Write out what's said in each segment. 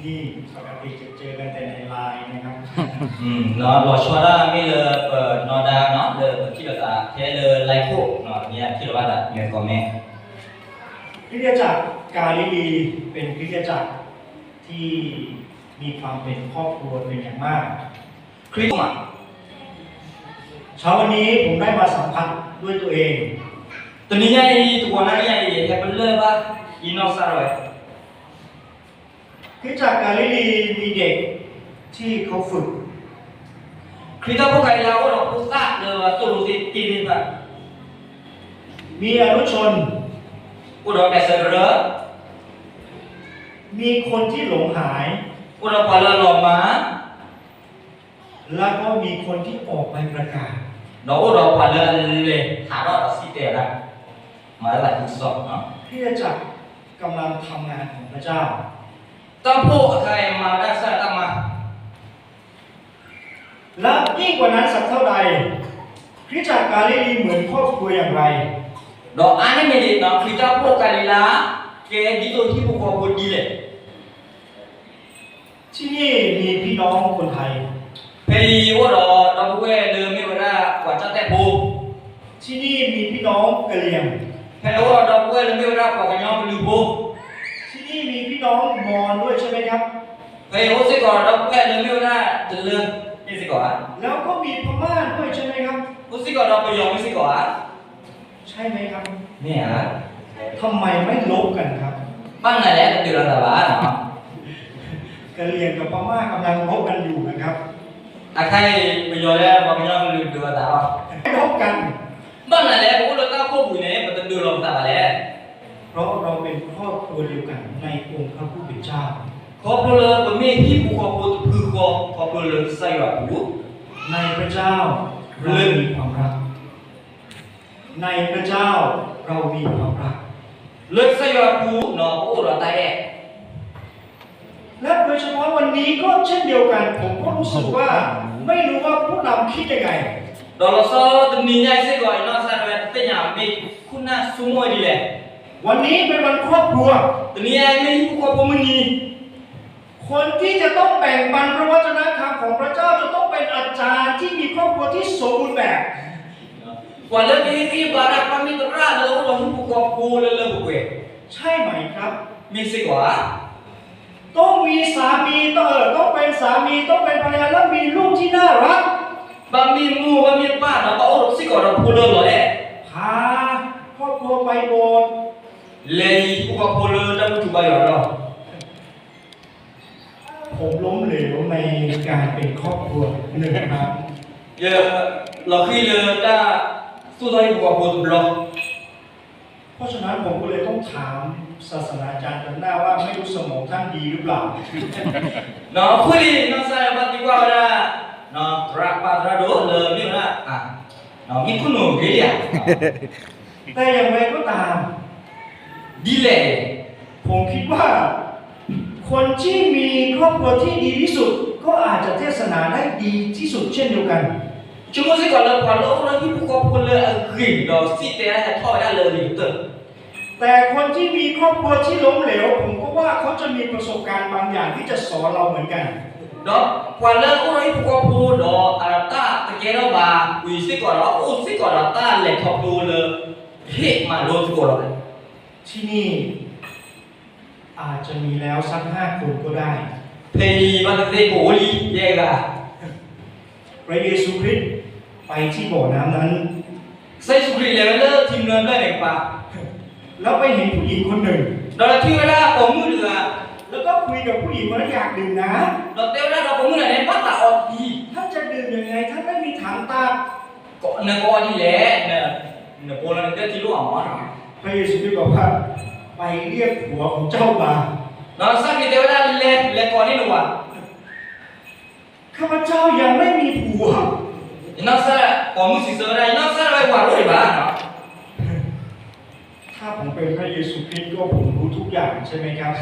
นี่ ปกติจะเจอกันแต่ในไลน์นะครับ လီၤဆီဒၣ်မ့ၢ်လၢပနီၢ်ဒါနီၤ လၢပထံၣ်လိာ်သးထဲလၢ Line ခိၣ်နီၤ မ့ၢ်ထံၣ်လိာ်ဘၣ်သး comment คริสตจักรกาลิลีเป็นคริสตจักรที่มีความเป็นครอบครัวเป็นอย่างมาก ခရံာ်မး เช้าวันนี้ผมได้มาสัมผัสด้วยตัวเอง တနံၤညါအံၤ တဂီၤနၣ်ရံၣ်ညါအံၤ ဟဲပလၢၢ်ဘၣ် အံၤနီၢ်ကစၢ်ဒၣ်ဝဲ คริสตจักรกาลิลีมีเด็กที่เขาฝึก ခရံာ်ဖိကၤလံၤလါအိၣ်ဒီးဖိသၣ်လၢအသိၣ်လိသ့ၣ်တဖၣ် มีอนุชน အိၣ်ဒီးကစၢၢ်ကရၢ มีคนที่หลงหาย အိၣ်ဒီးပှၤလၢအလီၤမၢ် แล้วก็มีคนที่ออกไปประกาศ ဒီးအိၣ်ဒီးပှၤလၢအလဲၤဟးထီၣ်ဒီးစံၣ်တဲၤဝဲဒၣ် မၤလၢသးခုကစီၣ် คริสตจักรกำลังทำงานของพระเจ้า တၢ်အိၣ်ဖှိၣ်အခါအံၤမၤဝဲဒၣ်ကစၢ်ယွၤတၢ်မၤ และยิ่งกว่านั้นสักเท่าใด คริสตจักรกาลิลีเหมือนครอบครัวอย่างไร ဒီးအါန့ၢ်န့ၣ်ဒံးနီၤ ခရံာ်ဖိကၤလံၤလါ ကဲဒ်သိးဟံၣ်ဖိဃီဖိဒ်လဲၣ် ที่นี่มีพี่น้องคนไทย ဖဲအံၤအိၣ်ဒီး ဒီပုၢ်ဝဲၢ်လၢမ့ၢ်ဝဲဒၣ်ပှၤကၠီၣ်တဲၣ်ဖိ ที่นี่มีพี่น้องกะเหรี่ยง ဖဲအံၤအိၣ်ဒီး ဒီပုၢ်ဝဲၢ်လၢမ့ၢ်ဝဲဒၣ်ပှၤကညီကလုာ်ဖိ ที่นี่มีพี่น้องมอญด้วยใช่ไหมครับ ဖဲအံၤအိၣ်စ့ၢ်ကီးဒီး ဒီပုၢ်ဝဲၢ်လၢမ့ၢ်ဝဲဒၣ်တလၢ မ့ၢ်စ့ၢ်ကီးဧါ แล้วก็มีพม่าด้วยใช่ไหมครับ အိၣ်စ့ၢ်ကီးဒီးပယီၤမ့ၢ်စ့ၢ်ကီးဧါ ใช่ไหมครับ မ့ၢ်ဧါ ทำไมไม่ลบกันครับ ဘၣ်မနုၤလဲၣ်တဒုးလိာ်သးဘၣ် กะเหรี่ยงกับพม่ากำลังลบกันอยู่นะครับ အခါအံၤ ပယီၤလၢပှၤကညီကလုာ်ဒုးလိာ်သးလီၤ ไม่ลบกัน ဘၣ်မနုၤလဲၣ် ပအိၣ်လၢတၢ်အိၣ်ဖှိၣ်ပူၤန့ၣ် ပတဒုးလိာ်ပသးဘၣ်လဲၣ် เพราะเราเป็นครอบครัวเดียวกันในองค์พระผู้เป็นเจ้า ခီဖျိလၢပမ့ၢ်ဟံၣ်ဖိဃီဖိတဖုဃီ ခီဖျိလၢကစၢ်ယွၤအပူၤ ในพระเจ้าเรามีความรัก ในพระเจ้าเรามีความรัก လၢကစၢ်ယွၤအပူၤနီၤ ပအိၣ်ဒီးတၢ်အဲၣ် และโดยเฉพาะวันนี้ก็เช่นเดียวกัน ผมก็รู้สึกว่า ไม่รู้ว่าผู้นำคิดยังไง ဒီးလီၤဆီတနံၤညါအံၤစ့ၢ်ကီး အံၤနီၢ်ကစၢ်ဒၣ်ဝဲတသ့ၣ်ညါမ့ၢ်ခိၣ်နၢ်ဆိကမိၣ်ဝဲဒ်လဲၣ် วันนี้เป็นวันครอบครัว တနံၤညါအံၤမ့ၢ်ဟံၣ်ဖိဃီဖိမုၢ်နံၤ คนที่จะต้องแบ่งปันพระวจนะคำของพระเจ้าจะต้องเป็นอาจารย์ที่มีครอบครัวที่สมบูรณ์แบบ ပှၤလၢကဟ့ၣ်ဂံၢ်ဟ့ၣ်ဘါတၢ် ဘၣ်မ့ၢ်သရၣ်လၢအအိၣ်ဒီးဟံၣ်ဖိဃီဖိလၢလၢပှဲၤပှဲၤ ใช่ไหมครับ မ့ၢ်စ့ၢ်ကီးဧါ ต้องมีสามี ต้อง เอ่อ ต้องเป็นสามี ต้องเป็นภรรยา แล้วมีลูกที่น่ารัก ဘၣ်မ့ၢ်မိၢ်ဘၣ်မ့ၢ်ပၢ်ဒီး ဘၣ်အိၣ်စ့ၢ်ကီးဒီးဖိလၢလီၤအဲၣ် พาครอบครัวไปโบสถ์ လဲၤဟံၣ်ဖိဃီဖိလၢတၢ်ဘူၣ်ထီၣ်ဘါယွၤလီၤ ผมล้มเหลวในการเป็นครอบครัวหนึ่งครั้ง ယလီၤဃံၤလၢတၢ်သူၣ်ထီၣ်ဟံၣ်ဖိဃီဖိတဘျီ เพราะฉะนั้นผมก็เลยต้องถามศาสนาจารย์ตันหน้าว่าไม่รู้สมองท่านดีหรือเปล่า နီၢ်ဃုလံ နီၢ်ကစၢ်ဒၣ်ဝဲဘၣ်သံကွၢ်ဝဲဒၣ် သရၣ်ပၢ်သရၣ်ဒိၣ်လၢမ့ၢ်ဝဲဒၣ် မ့ၢ်ခိၣ်နူာ်ဂ့ၤဧါ แต่อย่างไรก็ตาม ဒ်လဲၣ် ผมคิดว่า คนที่มีครอบครัวที่ดีที่สุด ก็อาจจะเทศนาได้ดีที่สุดเช่นเดียวกัน ဆိကမိၣ်စ့ၢ်ကီးလၢ ပှၤလၢအအိၣ်ဒီးဟံၣ်ဖိဃီဖိလၢအဂ့ၤဒီး စံၣ်တဲၤတၢ်ဟဲထီၣ်ဝဲဒၣ်လၢအဂ့ၤကတၢၢ် แต่คนที่มีครอบครัวที่ล้มเหลว ผมก็ว่าเขาจะมีประสบการณ์บางอย่างที่จะสอนเราเหมือนกัน ဒီးပှၤလၢအအိၣ်ဒီးဟံၣ်ဖိဃီဖိဒီး အတၢ်တကဲထီၣ်ဘၣ်ဝံၤစ့ၢ်ကီးဒီး အိၣ်စ့ၢ်ကီးဒီးတၢ်လဲၤခီဖျိလၢ ဟ့ၣ်မၤလိသကိးလီၤ ที่นี่ อาจจะมีแล้วสักห้าคนก็ได้ ဖဲအံၤဘၣ်သ့ၣ်သ့ၣ်ကအိၣ်လံယဲၢ်ဂၤ พระเยซูคริสต์ไปที่บ่อน้ำนั้น ကစၢ်ယ့ၣ်ၡူးခရံာ်လဲၤဝဲလၢထံမနုၤဖျၢၣ်န့ၣ်ကပၤ แล้วไปเห็นผู้หญิงคนหนึ่ง ဒီးလဲၤထံၣ်ဝဲဒၣ်ပိာ်မုၣ်တဂၤ แล้วก็คุยกับผู้หญิงคนนั้นอยากดื่มน้ำ ဒီးတဲဝဲဒၣ်ဒီးပိာ်မုၣ်တဂၤန့ၣ် ဘၣ်သးအီထံ ท่านจะดื่มยังไง ท่านไม่มีถังตัก နကအီဒ်လဲၣ် နဖိလၢနကဲထံလိၣ်အီၤမး พระเยซูคริสต์บอกว่า ไปเรียกผัวของเจ้ามา ဒီးကစၢ်ခရံာ်တဲဝဲဒၣ် လဲၤ လဲၤကိးန့ၢ်နဝၤ ข้าพเจ้ายังไม่มีผัว ယနီၢ်ကစၢ် ပိာ်မုၣ်စံးဆၢဝဲဒၣ် ယနီၢ်ကစၢ်ဒၣ်ဝဲဝၤတအိၣ်ဒံးဘၣ် ถ้าผมเป็นพระเยซูคริสต์ก็ผมรู้ทุกอย่างใช่ไหมครับ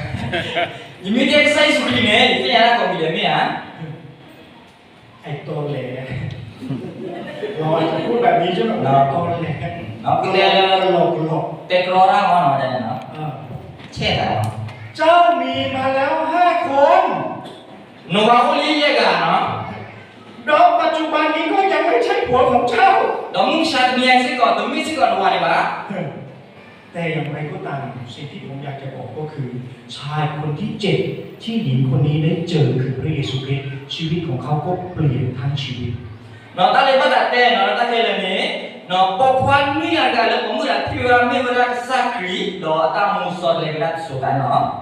ယမ့ၢ်ကဲကစၢ်ယ့ၣ်ၡူးခရံာ်န့ၣ် ယသ့ၣ်ညါတၢ်ကိးမံၤဒဲးမ့ၢ်ဧါ ไอ้ตอแหล เราอาจจะพูดแบบนี้ใช่ไหม ตอแหล တဲလၢ หลอกหลอก တဲကြီတၢ်မးနီၤ တဲန့ၣ်နီၤ เจ้ามีมาแล้วห้าคน နဝၤအိၣ်လံယဲၢ်ဂၤနီၤ, ဒီးပၢ်စူၣ်ပၢ်နံၤကီး ยังไม่ใช่ผัวของเจ้า, ဒီးမုၢ်မဆါတနံၤအံၤစ့ၢ်ကီး တမ့ၢ်စ့ၢ်ကီးနဝၤဒံးဘၣ်. แต่อย่างไรก็ตาม สิ่งที่ผมอยากจะบอกก็คือ ชายคนที่เจ็ดที่หญิงคนนี้ได้เจอคือพระเยซูคริสต์ ชีวิตของเขาก็เปลี่ยนทั้งชีวิต နီၤတၢ်လၢဘၣ်သးတဲနီၤ တၢ်ခဲလၢာ်န့ၣ်, နီၤပိာ်ခွါနွံဂၤတဂၤလၢပိာ်မုၣ်တဂၤထံၣ်ဝဲဒၣ်မ့ၢ်ဝဲဒၣ်ကစၢ်ခရံာ် ဒီးအတၢ်မူစီတလဲကဒၣ်တစိၤသးနီၤ,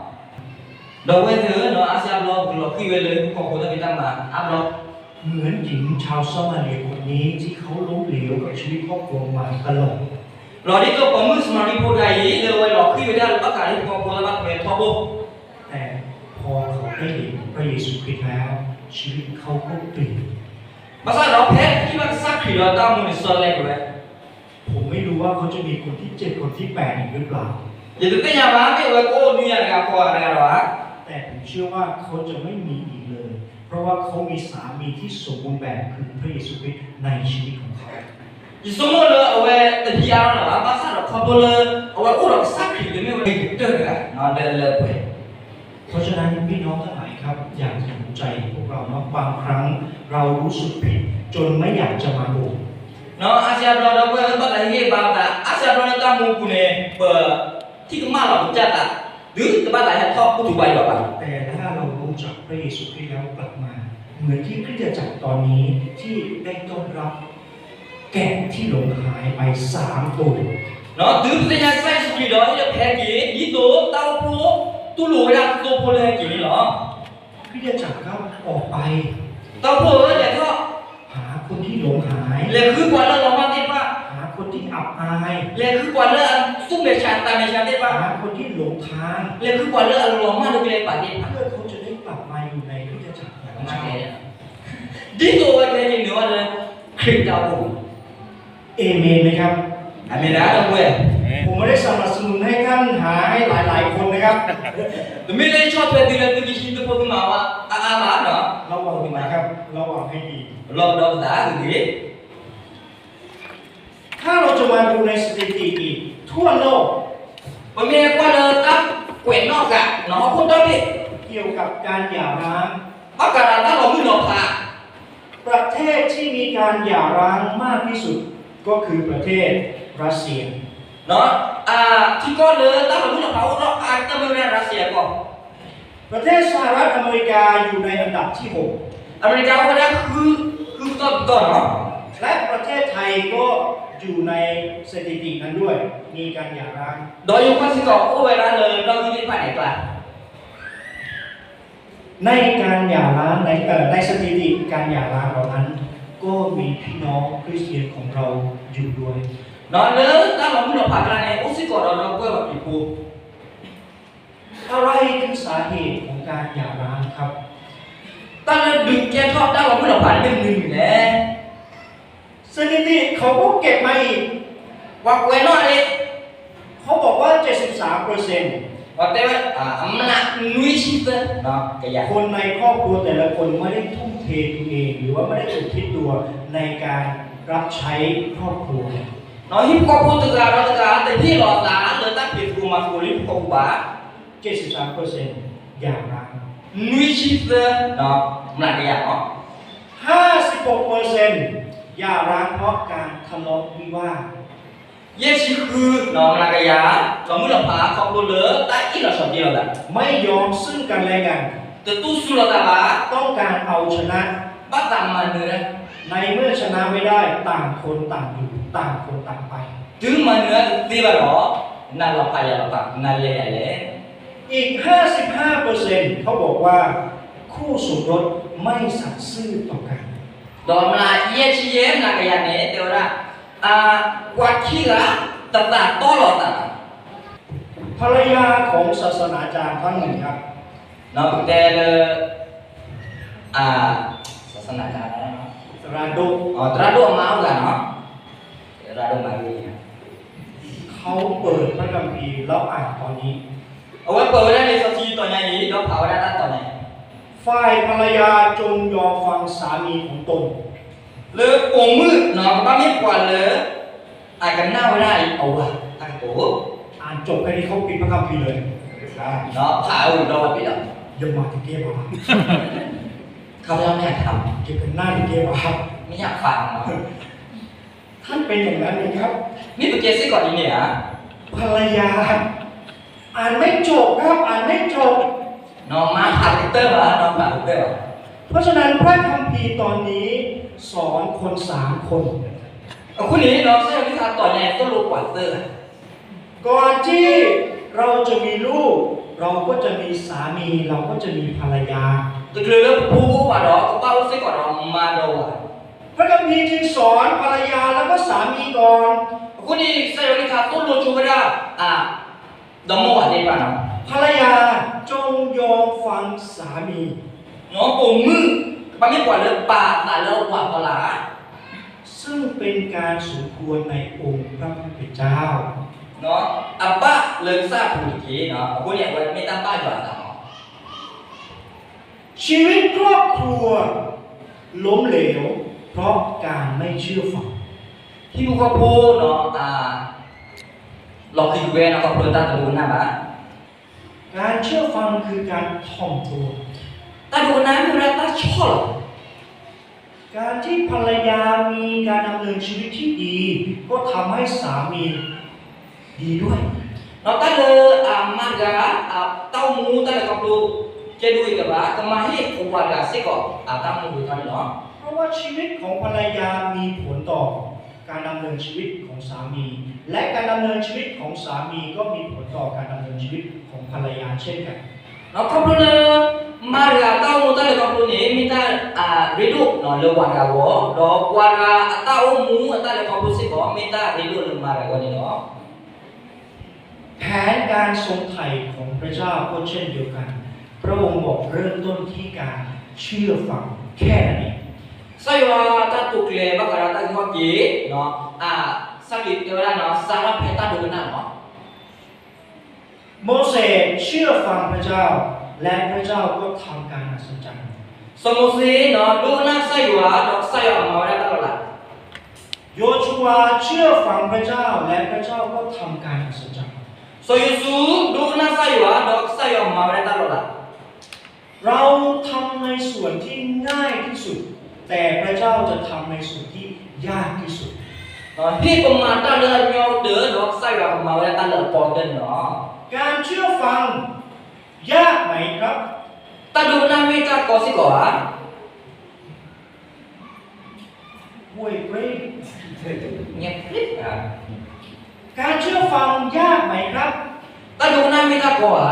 ဒီးဝဲသ့ၣ်နီၤ အါစုအါဘျီ ကလီၤဃံၤဝဲလၢဟံၣ်ဖိဃီဖိတၢ်ဖံးတၢ်မၤအါဘျီ เหมือนหญิงชาวซามาเรียคนนี้ที่เขาล้มเหลวกับชีวิตครอบครัวมาตลอด လီၤဒ်သိးပိာ်မုၣ်စမၤရံဖိတဂၤအံၤ လၢအဝဲလီၤဃံၤဝဲဒၣ်လၢဘၣ်ဃးလၢဟံၣ်ဖိဃီဖိတၢ်ဖံးတၢ်မၤထီဘိ แต่พอเขาได้เห็นพระเยซูคริสต์แล้ว ชีวิตเขาก็เปลี่ยน ဘၣ်ဆၣ်ဒီးဖဲထံၣ်ဘၣ်ကစၢ်ခရံာ်ဒီး တၢ်မူန့ၣ်စီတလဲက့ၤဝဲ ผมไม่รู้ว่าเขาจะมีคนที่เจ็ดคนที่แปดอีกหรือเปล่า ယတသ့ၣ်ညါဘၣ် မ့ၢ်အဝဲကအိၣ်နွံဂၤတဂၤဃိးဂၤတဂၤဒီးဧါ แต่ผมเชื่อว่าเขาจะไม่มีอีกเลย เพราะว่าเขามีสามีที่สมบูรณ์แบบคือพระเยซูคริสต์ในชีวิตของเขา ယဆိကမိၣ်လၢအဝဲတဟံးအါထီၣ်လၢၤဘၣ် ဘၣ်ဆၣ်ဒီးခီဖျိလၢ အဝဲအိၣ်ဒီးကစၢ်ခရံာ်လၢမ့ၢ်ဝဲကတၢၢ်တဂၤ ဒီးလၢပှဲၤ เพราะฉะนั้นพี่น้องทั้งหลายครับ อยากจะหนุนใจพวกเราเนาะ บางครั้งเรารู้สึกผิดจนไม่อยากจะมาโบสถ์ နီၤအါစုအါဘျီဒီးပဝဲဘၣ်သးဟ့ၣ်ဂံၢ်ဟ့ၣ်ဘါသး အါစုအါဘျီလၢတၢ်မူပူၤန့ၣ် ပ ထံၣ်ကမၣ်လီၤကစၢ်သး တုၤတဘၣ်သးဟဲထီၣ်ဘူၣ်ထီၣ်ဘါယွၤဘၣ် แต่ถ้าเรารู้จักพระเยซูคริสต์แล้วกลับมา เหมือนที่คริสตจักรตอนนี้ที่ได้ต้อนรับแกะที่หลงหายไปสามตัว နီၤတုၤပသ့ၣ်ညါကစၢ်ယ့ၣ်ၡူးခရံာ်ဒီးဟ့ၣ်လၢပဟဲက့ၤ ဒ်သိးတၢ်အိၣ်ဖှိၣ်တူၢ်လိာ်ဝဲဒၣ်သိဖိလၢဟဲက့ၤန့ၣ်လီၤ คริสตจักรครับออกไป တၢ်အိၣ်ဖှိၣ်ဧၢ လဲၤထီၣ် หาคนที่หลงหาย လဲၤဃုပှၤလၢအလီၤမၢ်သ့ၣ်တဖၣ် หาคนที่อับอาย လဲၤဃုပှၤလၢအသူၣ်မဲာ်ဆှးသးမဲာ်ဆှးသ့ၣ်တဖၣ် หาคนที่หลงทาง လဲၤဃုပှၤလၢအလီၤမၢ်လၢကျဲပာ်သ့ၣ်တဖၣ် เพื่อเขาจะได้กลับมาอยู่ในคริสตจักรของเจ้า ဒ်သိးအဝဲကဟဲက့ၤနုာ်ဘၣ်လၢ ခရံာ်တၢ်အိၣ်ဖှိၣ် เอเมนไหมครับ အၤမ့ၣ် ဒီပုၢ်ဝဲၢ် ผมไม่ได้สนับสนุนให้ท่านหายหลายๆคนนะครับ တမ့ၢ်လၢယဆီၣ်ထွဲသုလၢသုကဟံးသုဖိသုမါဝၤအါအါဘၣ်နီၤ ระวังนะครับ ระวังให้ดี လီၤကဒီးပသးဂ့ၤဂ့ၤ ถ้าเราจะมาดูในสถิติอีกทั่วโลก ပမ့ၢ်ကွၢ်လၢတၢ်ကွဲးနီၣ်ဃာ် နီၤဟီၣ်ခိၣ်ဒီဘ့ၣ် เกี่ยวกับการหย่าร้าง ဘၣ်ဃးဒီးတၢ်လီၤမုၢ်လီၤဖး ประเทศที่มีการหย่าร้างมากที่สุดก็คือประเทศรัสเซีย နီၤ ထံကီၢ်လၢတၢ်လီၤမုၢ်လီၤဖးအိၣ်ထီၣ်အါကတၢၢ်မ့ၢ်ဝဲဒၣ် Russia ကီၢ် ประเทศสหรัฐอเมริกาอยู่ในอันดับที่หก အမဲရကၤအိၣ်ဝဲဒၣ် ဃုကတီၢ်တကတီၢ်နီၤ และประเทศไทยก็อยู่ในสถิตินั้นด้วย มีการหย่าร้าง ဒီးယိၤကီၢ်စ့ၢ်ကီးအိၣ်ဝဲဒၣ်လၢနီၣ်ဂံၢ်သ့ၣ်တဖၣ်န့ၣ်အကျါ ในการหย่าร้าง ใน เอ่อ ในสถิติการหย่าร้างเหล่านั้น ก็มีพี่น้องคริสเตียนของเราอยู่ด้วย ဒီးလၢတၢ်လီၤမုၢ်လီၤဖးအကျါန့ၣ် အိၣ်စ့ၢ်ကီးဒီးဒီပုၢ်ဝဲၢ်ပှၤခရံာ်ဖိ อะไรคือสาเหตุของการหย่าร้างครับ တၢ်လၢဒုးကဲထီၣ်တၢ်လီၤမုၢ်လီၤဖးန့ၣ်မ့ၢ်မနုၤလဲၣ် สถิติเขาก็เก็บมาอีก ပှၤကွဲးနီၣ်လံ เขาบอกว่า เจ็ดสิบสามเปอร์เซ็นต์ ပှၤတဲဝဲ အမျးနွံဆံသၢ คนในครอบครัวแต่ละคนไม่ได้ทุ่มเทตัวเอง หรือว่าไม่ได้อุทิศตัวในการรับใช้ครอบครัว နီၤဟံၣ်ဖိဃီဖိတဂၤဒီးတဂၤ တဟ့ၣ်လီၤအသးလၢတၢ်ဖံးသကိးမၤသကိးလၢဟံၣ်ဖိဃီဖိဘၣ် เจ็ดสิบสามเปอร์เซ็นต์ อย่าร้าง နွံဆံသၢ မျးကယၤနီၤ ห้าสิบหกเปอร์เซ็นต์ อย่าร้างเพราะการทะเลาะวิวาท ယဲၢ်ဆံဃု မျးကယၤ လီၤမုၢ်လီၤဖးခီဖျိလၢတၢ်အ့ၣ်လိာ်ဆိးက့လိာ်သး ไม่ยอมซึ่งกันและกัน တတူၢ်ဆူၣ်လိာ်သးဘၣ် ต้องการเอาชนะ ဘၣ်သးမၤနၢၤ ในเมื่อชนะไม่ได้ ต่างคนต่างอยู่ ต่างคนต่างไป တုၤမၤနၢၤတသ့ဘၣ်ဒီး နၤလီၤဖးယၤလီၤဖး နၤလဲၤယၤလဲၤ อีก ห้าสิบห้าเปอร์เซ็นต์ เขาบอกว่า คู่สมรสไม่สัตย์ซื่อต่อกัน ဒီးမျးယဲၢ်ဆံယဲၢ် မျးကယၤန့ၣ် တဲဝဲဒၣ် အ ပှၤခံဂၤ တသးတီလိာ်သးဘၣ် ภรรยาของศาสนาจารย์ท่านหนึ่งครับ နီၤပတဲလၢ အ ศาสนาจารย์ သရၣ်ဒိၣ် သရၣ်ဒိၣ်အမါအိၣ်ဂၤနီၤ သရၣ်ဒိၣ်မါဂ့ၤ เขาเปิดพระคัมภีร์แล้วอ่านตอนนี้ အဝဲပၢၢ်ဝဲဒၣ်လံာ်စီဆှံတီၤညါအံၤ ဒီးဖးဝဲဒၣ်တၢ်တီၤညါအံၤ ฝ่ายภรรยาจงยอมฟังสามีของตน လၢပိာ်မုၣ်နီၤ ကဘၣ်မ့ၢ်ပှၤလၢ အကနၣ်ဝဲဒၣ်အဝၤတၢ်ကတိၤ อ่านจบแค่นี้เขาปิดพระคัมภีร์เลย ဖးဝံၤဒီးပှၤဘ့ၣ်ဒီး อย่ามาตะเกียบอะ ข้าพเจ้าไม่อยากทำ อย่ากระหน้าตะเกียบอะ ไม่อยากฟังเนาะ ท่านเป็นอย่างนั้นไหมครับ မ့ၢ်ပကဲစ့ၢ်ကီးဒ်န့ၣ်ဧါ ภรรยา อ่านไม่จบครับ อ่านไม่จบ เนาะ มาถามดอกเตอร์เหรอ เนาะ ถามดอกเตอร์เหรอ เพราะฉะนั้นพระคัมภีร์ตอนนี้สอนคนสามคน အဃိန့ၣ် เนาะ ကစၢ်ယွၤကလုၢ်ကထါတီၢ်ညါအံၤ သိၣ်လိပှၤသၢဂၤ ก่อนที่เราจะมีลูก เราก็จะมีสามี เราก็จะมีภรรยา တချုးလၢပဖိအိၣ်ဘၣ်ဒီး ကဘၣ်အိၣ်စ့ၢ်ကီးဒီးမါဒီးဝၤ พระคัมภีร์จึงสอนภรรยาแล้วก็สามีก่อน အဃိန့ၣ် ကစၢ်ယွၤကလုၢ်ကထါသိၣ်လိဆိဝဲဒၣ် အ ဒီမါဝၤသ့ၣ်တဖၣ်န့ၣ် ภรรยา จงยอมฟังสามี ပှၤမ့ၢ်ပှၤလၢပာ်အသးလၢအဝၤအဖီလာ် ซึ่งเป็นการสมควรในองค์พระผู้เป็นเจ้า အဘၣ်လၢကစၢ်အပူၤတက့ၢ် အဃိန့ၣ် အဝဲမ့ၢ်တၢ်ဘၣ်ယွၤအသးလီၤ ชีวิตครอบครัวล้มเหลวเพราะการไม่เชื่อฟัง ဟံၣ်ဖိဃီဖိ လီၤဃံၤကွံာ်ဝဲ ခီဖျိတၢ်တဒိကနၣ်ဘၣ် การเชื่อฟังคือการถ่อมตัว တၢ်ဒိကနၣ်မ့ၢ်ဝဲဒၣ်တၢ်ဆီၣ်လီၤ การที่ภรรยามีการดำเนินชีวิตที่ดี ก็ทำให้สามีดีด้วย ဒီးတၢ်လၢအမါတဂၤ အတၢ်အိၣ်မူတၢ်လဲၤခီဖျိ ကဲဒိၣ်အံၤတဘၣ် ကမၤဟ့ၣ်အဝၤတဂၤစ့ၢ်ကီး အတၢ်အိၣ်မူဒိၣ်ထီၣ်န့ၣ်လီၤ เพราะว่าชีวิตของภรรยามีผลต่อการดำเนินชีวิตของสามี และการดำเนินชีวิตของสามีก็มีผลต่อการดำเนินชีวิตของภรรยาเช่นกัน ဒီးခီဖျိလၢ မါတဂၤအတၢ်အိၣ်မူတၢ်လဲၤခီဖျိန့ၣ် မ့ၢ်တၢ်အရ့ဒိၣ် လၢဝၤတဂၤအဂီၢ် ဒီးဝၤတဂၤအတၢ်အိၣ်မူအတၢ်လဲၤခီဖျိစ့ၢ်ကီး မ့ၢ်တၢ်အရ့ဒိၣ်လၢမါတဂၤအဂီၢ်န့ၣ်လီၤ แผนการทรงไถ่ของพระเจ้าก็เช่นเดียวกัน พระองค์บอกเริ่มต้นที่การเชื่อฟังแค่นั้นเอง ကစၢ်ယွၤတၢ်တိာ်ကျဲၤဘၣ်ဃးဒီးတၢ်ဂ့ၢ်ဟီၣ်က့ၤ အ ကစၢ်ခရံာ်တဲဝဲဒၣ်န့ၣ် စးထီၣ်ဖဲတၢ်ဒိကနၣ်လီၤ โมเสสเชื่อฟังพระเจ้า และพระเจ้าก็ทำการอัศจรรย์ စီၤမိၤၡ့န့ၣ် ဒိကနၣ်ကစၢ်ယွၤ ဒီးကစၢ်ယွၤမၤဝဲဒၣ်တၢ်လီၤလး โยชูวาเชื่อฟังพระเจ้า และพระเจ้าก็ทำการอัศจรรย์ စီၤယိၤၡူ ဒိကနၣ်ကစၢ်ယွၤ ဒီးကစၢ်ယွၤမၤဝဲဒၣ်တၢ်လီၤလး เราทำในส่วนที่ง่ายที่สุด แต่พระเจ้าจะทำในส่วนที่ยากที่สุด ဟ့ၣ်ပမၤတၢ်လၢအညီကတၢၢ် ဒီးကစၢ်ယွၤကမၤဝဲဒၣ်တၢ်လၢအကီကတၢၢ်န့ၣ်လီၤ การเชื่อฟังยากไหมครับ တၢ်ဒိကနၣ်မ့ၢ်တၢ်ကီစ့ၢ်ကီးဧါ การเชื่อฟังยากไหมครับ တၢ်ဒိကနၣ်မ့ၢ်တၢ်ကီဧါ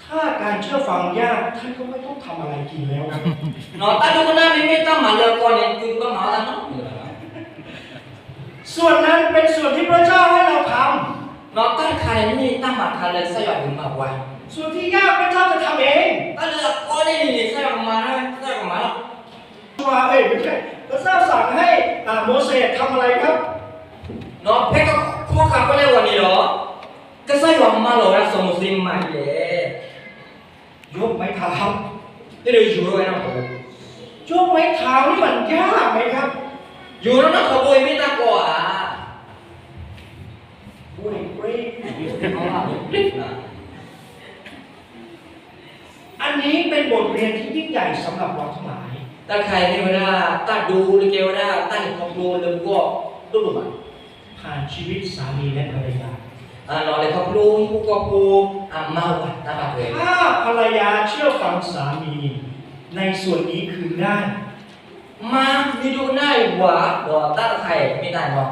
ถ้าการเชื่อฟังยาก ท่านก็ไม่ต้องทำอะไรกินแล้วครับ တၢ်ဒိကနၣ်မ့မ့ၢ်တၢ်မၤလၢအကီန့ၣ် သုတဘၣ်မၤအီၣ်တၢ်နီတမံၤဘၣ် ส่วนนั้นเป็นส่วนที่พระเจ้าให้เราทำ တၢ်တခါန့ၣ်မ့ၢ်တၢ်မၤတခါလၢကစၢ်ယွၤဒုးမၤပှၤ ส่วนที่ยากพระเจ้าจะทำเอง တၢ်လၢအကီန့ၣ်န့ၣ် ကစၢ်ယွၤကမၤ ကစၢ်ယွၤကမၤလီၤ พระเจ้าสั่งให้ อ่า โมเสสทำอะไรครับ ဖဲကခီဃာ်ပလဲဝၤန့ၣ်ဒီး ကစၢ်ယွၤမၢလီၤဝဲဒၣ်စီၤမိၤၡ့မၤဒ်လဲၣ် ยกไม้เท้า တဲဒီးယိၤထီၣ်ဝဲနီၢ်ခိ ยกไม้เท้านี่มันยากไหมครับ ယိၤထီၣ်နီၢ်ခိဘိအံၤမ့ၢ်တၢ်ကီဧါ อันนี้เป็นบทเรียนที่ยิ่งใหญ่สำหรับเราทั้งหลาย တၢ်တခါအံၤမ့ၢ်ဝဲဒၣ် တၢ်ဒိလၢကဲဝဲဒၣ် တၢ်လဲၤခီဖျိလၢပဂီၢ်ဒိၣ်ဒိၣ်မး ผ่านชีวิตสามีและภรรยา လဲၤခီဖျိဟံၣ်ဖိဃီဖိ အမါဝၤတၢ်ဘၣ်ထွဲ ถ้าภรรยาเชื่อฟังสามี ในส่วนนี้คือง่าย မါမ့ၢ်ဒိကနၣ်ဝၤ ဒီးတၢ်တခါအံၤမ့ၢ်တၢ်ညီ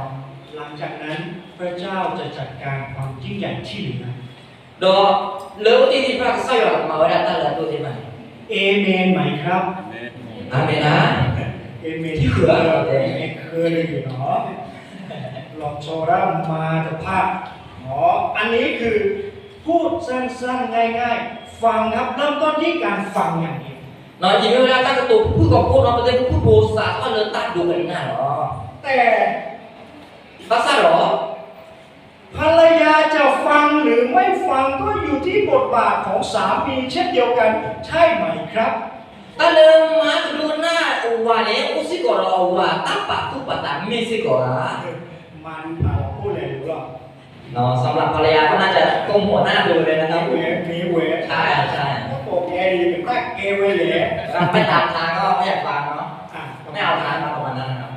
หลังจากนั้นพระเจ้าจะจัดการความยิ่งใหญ่ที่เหลือ ဒီးလၢအဝဲသ့ၣ်တဖၣ် ကစၢ်ယွၤမၤဝဲဒၣ်တၢ်လၢအဒိၣ်သ့ၣ်တဖၣ်န့ၣ် เอเมนไหมครับ အၤမ့ၣ်ဧါ เอเมน ที่เหลือ เอเมนคืออะไรอยู่เนาะ ลองโชว์ด้านมาเถอะพระ อ๋อ อันนี้คือพูดสั้นๆ ง่ายๆ ฟังครับ เริ่มต้นที่การฟังอย่างเดียว န့ၣ် ယမ့ၢ်ဝဲဒၣ်တၢ်ကတိၤဖုၣ်ဖုၣ်ကိာ်ကိာ်န့ၣ် ပတဲဖုၣ်ဖုၣ်ဖိစးထီၣ်လၢတၢ်ဒိကနၣ်လီၤ แต่ ဘၣ်ဆၣ်ဒီး ภรรยาจะฟังหรือไม่ฟังก็อยู่ที่บทบาทของสามีเช่นเดียวกัน ใช่ไหมครับ တၢ်လၢမါကဒိကနၣ်ဝၤန့ၣ် အိၣ်စ့ၢ်ကီးဒီးအဝၤတၢ်ပာ်သူၣ်ပာ်သးမ့ၢ်စ့ၢ်ကီးဧါ มาดูผ่านเราพูดเลยหรือเปล่า เนาะ สำหรับภรรยาก็น่าจะก้มหัวหน้าดูเลยนะครับ ไม่ไหว ไม่ไหว ใช่ ใช่ ก็บอกแกดี แต่ถ้าแกไว้แหละ ไม่ตามทางก็ไม่อยากฟังเนาะ อ่ะ ไม่เอาทางมาประมาณนั้นนะครับ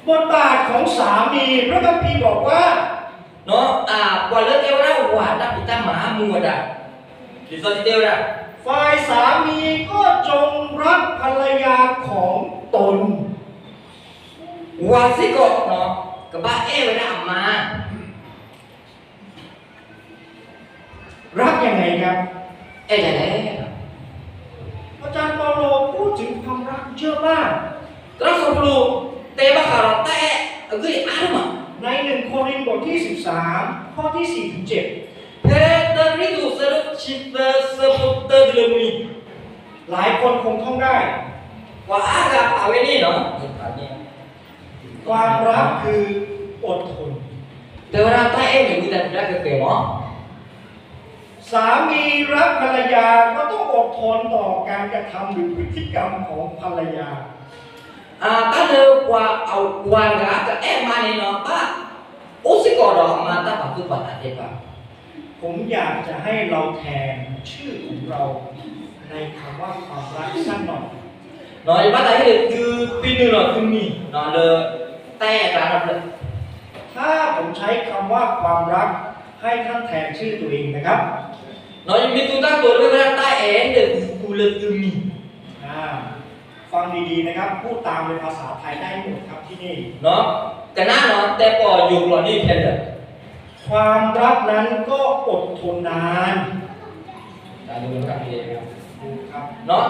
บทบาทของสามี พระคัมภีร์บอกว่า เนาะ อ่า ပှၤလၢတဲဝဲဒၣ် ဝၤတၢ်ဖံးတၢ်မၤမူဝဲဒၣ် လံာ်စီဆှံတဲဝဲဒၣ် ฝ่ายสามีก็จงรักภรรยาของตน ဝၤစ့ၢ်ကီး เนาะ ကဘၣ်အဲၣ်ဝဲဒၣ်အမါ รักยังไงครับ အဲၣ်ဒ်လဲၣ် อาจารย์เปาโลพูดถึงความรักเยอะมาก သရၣ်စီၤပီလူး တဲဘၣ်ဃးဒီးတၢ်အဲၣ်အဂ့ၢ်အါမး ใน หนึ่ง โครินธ์ บทที่ สิบสาม ข้อที่ สี่ ถึง เจ็ด ဖဲတၢကရံၣ်သူး အဆၢဒိၣ်တဆံသၢ အဆၢဖိတၢတုၤလၢနွံ หลายคนคงท่องได้ ပှၤအါဂၤဖးဝဲန့ၣ်လီၤ ความรักคืออดทน တဲဝဲဒၣ်တၢ်အဲၣ်န့ၣ် ဝံသးစူၤတၢ်ကဲကဲမး สามีรักภรรยาก็ต้องอดทนต่อการกระทำหรือพฤติกรรมของภรรยา အတၢ်လၢပှၤအဝၤတဂၤကအဲၣ်အမါန့ၣ်လီၤ ဘၣ်အိၣ်စ့ၢ်ကီးဒီးအမါတၢ်ပာ်သူၣ်ပာ်သးသ့ၣ်တဖၣ် ผมอยากจะให้เราแทนชื่อของเราในคำว่าความรักสักหน่อย เนาะ ယဘၣ်သးဟ့ၣ်လၢသုပ့ၤနုာ်လီၤသုမံၤ เนาะ လၢတၢ်အဲၣ်အကျါနီတဖျၢၣ် ถ้าผมใช้คำว่าความรัก ให้ท่านแทนชื่อตัวเองนะครับ เนาะ ယမ့ၢ်သူတၢ်ကိးလၢဝဲဒၣ်တၢ်အဲၣ် ဟ့ၣ်လၢသုဃူလၢသုမံၤ อ่า ฟังดีๆนะครับ พูดตามเป็นภาษาไทยได้หมดครับ เนาะ ကနၣ်နီၤ တဲပီၢ်ယိၤကျိာ်န့ၣ်ခဲလၢာ် ความรักนั้นก็อดทนนาน ครับ เนาะ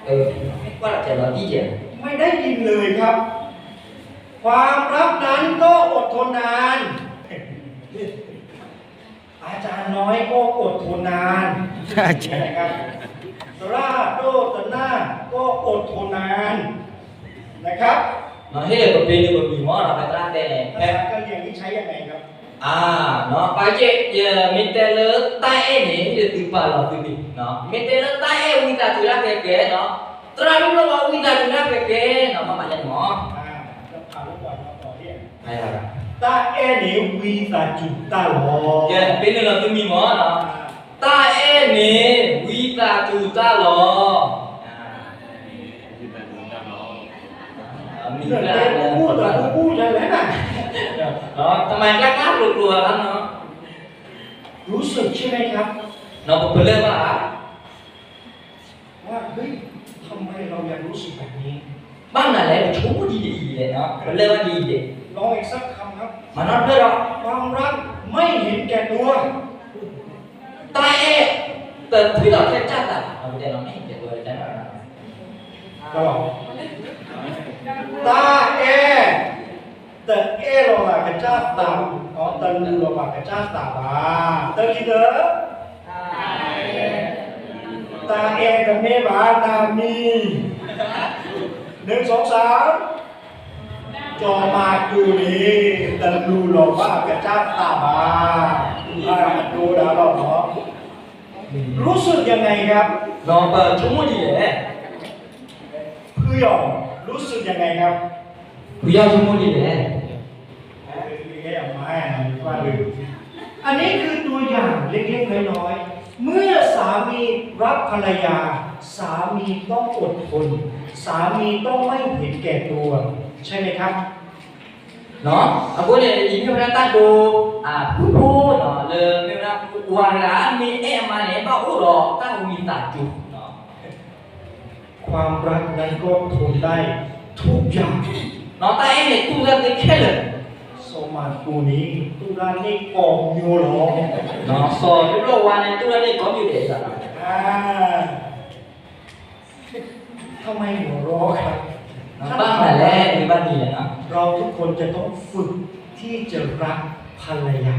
เออ ไม่ได้ยินเลยครับ ความรักนั้นก็อดทนนาน อาจารย์น้อยก็อดทนนาน อาจารย์ นะครับ สราโรจนาก็อดทนนาน นะครับ เนาะ ဟ့ၣ်လၢပပ့ၤနုာ်ပမံၤမး เนาะ ပသရၣ်တဲန့ၣ် ภาษากะเหรี่ยงนี่ใช้ยังไงครับ อ่า เนาะ ပာ်က့ၤ မ့ၢ်တဲလၢတၢ်အဲၣ်န့ၣ် ဟ့ၣ်လၢသုပာ်လီၤသုမံၤ เนาะ မ့ၢ်တဲလၢတၢ်အဲၣ်ဝံသးစူၤတၢ်ကဲကဲ เนาะ သရၣ်လၢပျီဝံသးစူၤတၢ်ကဲကဲ เนาะ ဘၣ်မၤယဲန့ၣ်မး อ่า แล้วพาลูกบอลมาต่อที่ တၢ်အဲၣ်န့ၣ်ဝံသးစူၤတၢ်လီၤ ကဲ ပ့ၤနုာ်လီၤသုမံၤမး တၢ်အဲၣ်န့ၣ်ဝံသးစူၤတၢ်လီၤ မံၤကျါ พูดแต่กูพูดนั่นแหละนะ ทำไมกล้าๆกลัวๆครับเนาะ รู้สึกใช่ไหมครับ เนาะ ပပလၢၢ်ဘၣ် ว่า เฮ้ย ทำไมเรายังรู้สึกแบบนี้ ဘၣ်မနုၤလဲၣ် ပဆိကမိၣ်ဒ်အံၤလဲၣ် เนาะ ပလၢၢ်ဘၣ်ဒ်အံၤလဲၣ် ลองอีกสักคำครับ မၤနီတဖျၢၣ်ဒီး ความรักไม่เห็นแก่ตัว တၢ်အဲၣ် တထုးထီၣ်ထဲကစၢ်သး ပတဲလီၤ ไม่เห็นแก่ตัว တၢ်အဲၣ် တၢ်အဲၣ် တအဲၣ်လီၤဘၣ်ကစၢ်သး တလူလီၤဘၣ်ကစၢ်သးဘၣ် တၢ်ခံသၢ တၢ်အဲၣ်တမ့ၢ်ဘၣ်နၤမံၤ หนึ่ง สอง สาม စီၤမၤကူးန့ၣ် တလူလီၤဘၣ်ကစၢ်သးဘၣ် အဒိဒၣ်လီၤနီၤ รู้สึกยังไงครับ ဒီးပဆိကမိၣ်ဒ်လဲၣ် ဖုယီၤ รู้สึกยังไงครับ ဖုယီၤဆိကမိၣ်ဒ်လဲၣ် อันนี้คือตัวอย่างเล็กๆน้อยๆ เมื่อสามีรักภรรยา สามีต้องอดทน สามีต้องไม่เห็นแก่ตัว ใช่ไหมครับ เนาะ အဃိန့ၣ် အံၤမ့ၢ်ဝဲဒၣ်တၢ်ဒိ အဖုဖိနီၤ လၢမ့ၢ်ဝဲဒၣ် ဝၤတဂၤမ့ၢ်အဲၣ်အမါန့ၣ် ဘၣ်အိၣ်ဒီးတၢ်ဝံသးစူၤ ความรักนั้นก็ทนได้ทุกอย่าง เนาะ တၢ်အဲၣ်န့ၣ် တူၢ်တၢ်သ့ခဲလၢာ် စီၤမၤကူးန့ၣ် တူၢ်တၢ်န့ၢ်ကိးမံၤလီၤ เนาะ စီၤတဘျီဝါန့ၣ် တူၢ်တၢ်န့ၢ်ကိးမံၤဒဲးစ့ၢ် ทำไมหัวเราะครับ ဘၣ်မနုၤလဲၣ် မ့ၢ်ဘၣ်ဒ်လဲၣ် เราทุกคนจะต้องฝึกที่จะรักภรรยา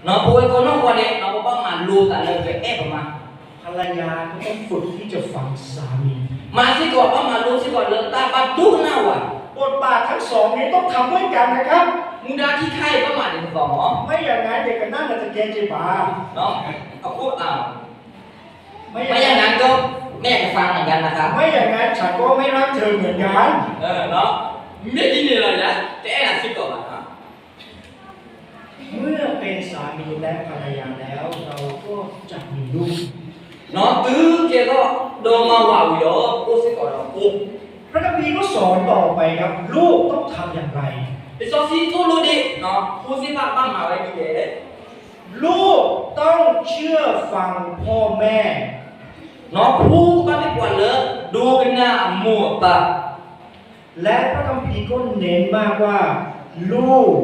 เนาะ ပဝဲကိးနီၢ်ဂၤဒဲးန့ၣ် ပဘၣ်မၤလိသးလၢပအဲၣ်ပမါ ภรรยาก็ต้องฝึกที่จะฟังสามี မါစ့ၢ်ကီး ဘၣ်မၤလိစ့ၢ်ကီးလၢတၢ်ဘၣ်ဒိကနၣ်ဝၤ บทบาททั้งสองนี้ต้องทำด้วยกันนะครับ မူဒါခံခါအံၤ ဘၣ်မၤဒ်သိးသိးမး ไม่อย่างนั้นเดี๋ยวก็นั่งกันตะแกรงเจ็บขา เนาะ အဃိ ไม่อย่างนั้น ไม่อย่างนั้นก็แม่ก็ฟังเหมือนกันนะครับ ไม่อย่างนั้นฉันก็ไม่รักเธอเหมือนกัน เออ เนาะ မ့ၢ်ဒ်န့ၣ်လီၤ ယၤ တအဲၣ်နၤစ့ၢ်ကီးဘၣ် เมื่อเป็นสามี สามีและภรรยาแล้ว เราก็จะมีลูก เนาะ တုၤကဲထီၣ်ဒီးမါဝၤဝံၤဒီး အိၣ်စ့ၢ်ကီးဒီးဖိ พระคัมภีร์ก็สอนต่อไปครับ ลูกต้องทำอย่างไร လံာ်စီဆှံသိၣ်လိဒၣ် ဖိသ့ၣ်တဖၣ်ဘၣ်မၤဝဲဒ်လဲၣ် ลูกต้องเชื่อฟังพ่อแม่ ဖိဘၣ်မ့ၢ်ပှၤလၢဒိကနၣ်အမိၢ်အပၢ် และพระคัมภีร์ก็เน้นมากว่า ลูก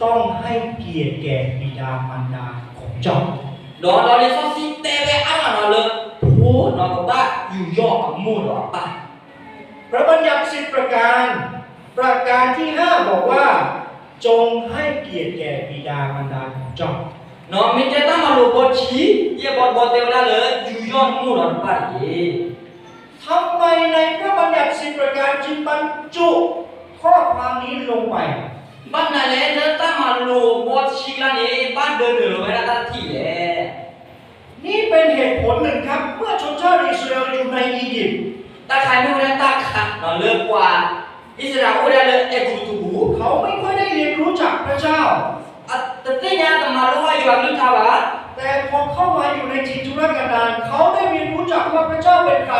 ต้องให้เกียรติแก่บิดามารดาของเจ้า ဒီးလံာ်စီဆှံတဲဝဲအါမးလီၤလၢ ဖိန့ၣ်ကဘၣ်ယူးယီၣ်အမိၢ်ဒီးအပၢ် พระบัญญัติสิบประการ ประการที่ห้าบอกว่า จงให้เกียรติแก่บิดามารดาของเจ้า မ့ၢ်တဲတၢ်မၤလိာ်ဘီခံ ယဲၢ်ဘီတဘီတဲဝဲဒၣ်လၢ ယူးယီၣ်နမိၢ်ဒီးနပၢ်တက့ၢ် ทำไมในพระบัญญัติสิบประการจึงบรรจุข้อความนี้ลงไป ဘၣ်မနုၤလဲၣ်လၢတၢ်မၤလိာ်ဘီခံကျါန့ၣ် ဘၣ်ဒၢနုာ်လီၤဝဲဒၣ်တၢ်ထံၣ်လဲၣ် นี่เป็นเหตุผลหนึ่งครับ เมื่อชนชาติอิสราเอลอยู่ในอียิปต์ တၢ်ခါမ့ၢ်ဝဲဒၣ်တၢ်ခးလၢပှၤ အံၣ်စရ့လးအိၣ်ဝဲဒၣ်လၢအဲၤကူပတူးပူၤ เขาไม่ค่อยได้เรียนรู้จากพระเจ้า တသ့ၣ်ညါတမၤလိဘၣ်ယွၤအကလုၢ်ကထါဘၣ် แต่พอเข้ามาอยู่ในถิ่นทุรกันดาร เขาได้เรียนรู้จากว่าพระเจ้าเป็นใคร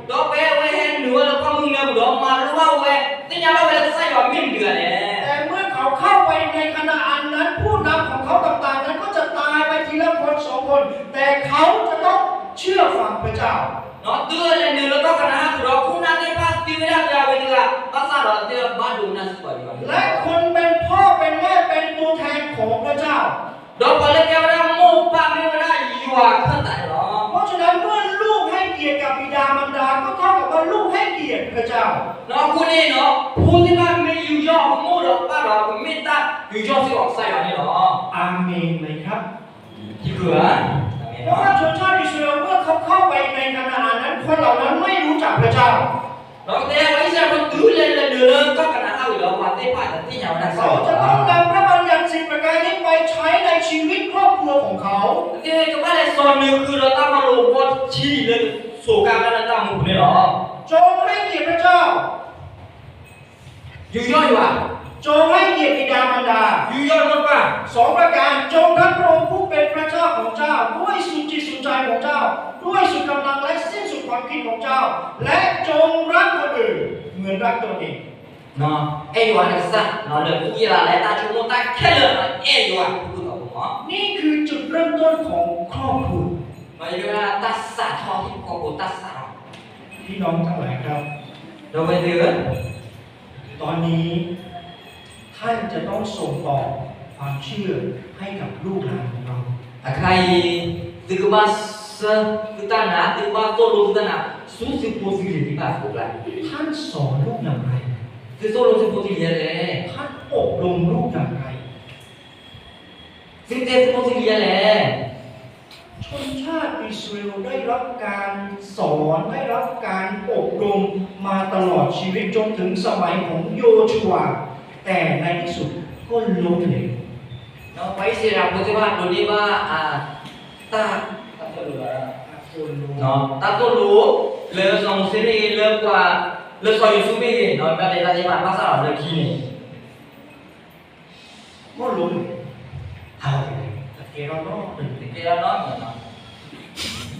ဒီးဖဲအဝဲဟဲနုာ်ဝဲလၢကီၢ်မုၢ်နၢပူၤဒီး မၤလိဘၣ်ဝဲ သ့ၣ်ညါဘၣ်ဝဲလၢကစၢ်ယွၤမ့ၢ်မတၤတဂၤလဲၣ် แต่เมื่อเขาเข้าไปในคานาอันนั้น ผู้นำของเขาต่างๆนั้นก็จะตายไปทีละคนสองคน แต่เขาจะต้องเชื่อฟังพระเจ้า တုၤအလဲၤနုာ်လၢကီၢ်ကနၤအၣ်ပူၤဒီး ခိၣ်နၢ်သ့ၣ်တဖၣ်သံဝဲဒၣ်တဂၤဝံၤတဂၤ ဘၣ်ဆၣ်ဒီးသ့ၣ်တဖၣ်ဘၣ်ဒိကနၣ်စ့ၢ်ကီးယွၤ และคนเป็นพ่อเป็นแม่เป็นตัวแทนของพระเจ้า ဒီးပှၤလၢကဲဝဲဒၣ်မိၢ်ပၢ်မ့ၢ်ဝဲဒၣ်ယွၤခၢၣ်သးန့ၣ်လီၤ เพราะฉะนั้นเมื่อลูกให้เกียรติกับบิดามารดา ก็เท่ากับว่าลูกให้เกียรติพระเจ้า အဃိန့ၣ်ဒီး ဖိသ့ၣ်တဖၣ်မ့ၢ်ယူးယီၣ်အမိၢ်ဒီးအပၢ်ဒီး ကမ့ၢ်တၢ်ယူးယီၣ်စ့ၢ်ကီးကစၢ်ယွၤန့ၣ်လီၤ อาเมนไหมครับ เพราะว่าชนชาติอิสราเอลเมื่อเขาเข้าไปในคานาอันนั้น คนเหล่านั้นไม่รู้จักพระเจ้า ဒီးတဲဝဲအံၣ်စရ့လးဖိ တုၤလဲၤနုာ်လၢကီၢ်ကနၤအၣ်ဝံၤဒီး ပှၤသ့ၣ်တဖၣ်တသ့ၣ်ညါဝဲဒၣ်ကစၢ်ယွၤ เขาจะต้องนำพระบัญญัติสิบประการนี้ไปใช้ในชีวิตครอบครัวของเขา သ့ၣ်ညါကဘၣ်လဲၤစိာ်နုာ်ဃုာ်ဒီးတၢ်မၤလိာ်ဘီခံလၢစိၤကၤလၢတၢ်မူပူၤန့ၣ်လီၤ จงให้เกียรติพระเจ้า ယူးယီၣ်ယွၤ จงให้เกียรติบิดามารดา ယူးယီၣ်မိၢ်ပၢ် สองประการ จงรักพระองค์ผู้เป็นพระเจ้าของเจ้า ด้วยสุดจิตสุดใจของเจ้า ด้วยสุดกำลังและสิ้นสุดความคิดของเจ้า และจงรักคนอื่นเหมือนรักตนเอง အဲၣ်ယွၤနကစၢ် လၢသူၣ်ကံၢ်သးလဲ တၢ်ဆိကမိၣ်တၢ်ခဲလၢာ် အဲၣ်ယွၤ นี่คือจุดเริ่มต้นของครอบครัว မ့ၢ်ဝဲဒၣ်တၢ်စးထီၣ်ဟံၣ်ဖိဃီဖိတၢ်စးထီၣ် พี่น้องทั้งหลายครับ ဒီပုၢ်ဝဲၢ်သ့ၣ်ဧၢ ตอนนี้ท่านจะต้องส่งต่อความเชื่อให้กับลูกหลานของเรา အခါအံၤ သုကဘၣ်ဆှၢသုတၢ်နာ် သုကဘၣ်သိၣ်လိသုတၢ်နာ် ဆူသုဖိသုလံၤသ့ၣ်တဖၣ်အကျါ ท่านสอนลูกอย่างไร သုသိၣ်လိသုဖိသုလံၤဒ်လဲၣ် ท่านอบรมลูกอย่างไร သုတဲသုဖိသုလံၤဒ်လဲၣ် ชนชาติอิสราเอลได้รับการสอนได้รับการอบรมมาตลอดชีวิตจนถึงสมัยของโยชูวา แต่ในที่สุดก็ล้มเหลว ပှၤအံၣ်စရ့လးဖိသ့ၣ်တဖၣ်ဒိးန့ၢ်ဘၣ် တၢ် တၢ်သိၣ်လိ လၢစီၤမိၤၡ့မ့ၢ်ဂ့ၤ လၢပှၤ လၢစီၤယိၤၡူမ့ၢ်ဂ့ၤ မ့ၢ်တဲတၢ်သ့ၣ်တဖၣ်ဘၣ်ဆၣ်ဒီးလၢခံန့ၣ် ก็ล้มเหลว တကဲထီၣ်နီတမံၤ တကဲထီၣ်နီတမံၤ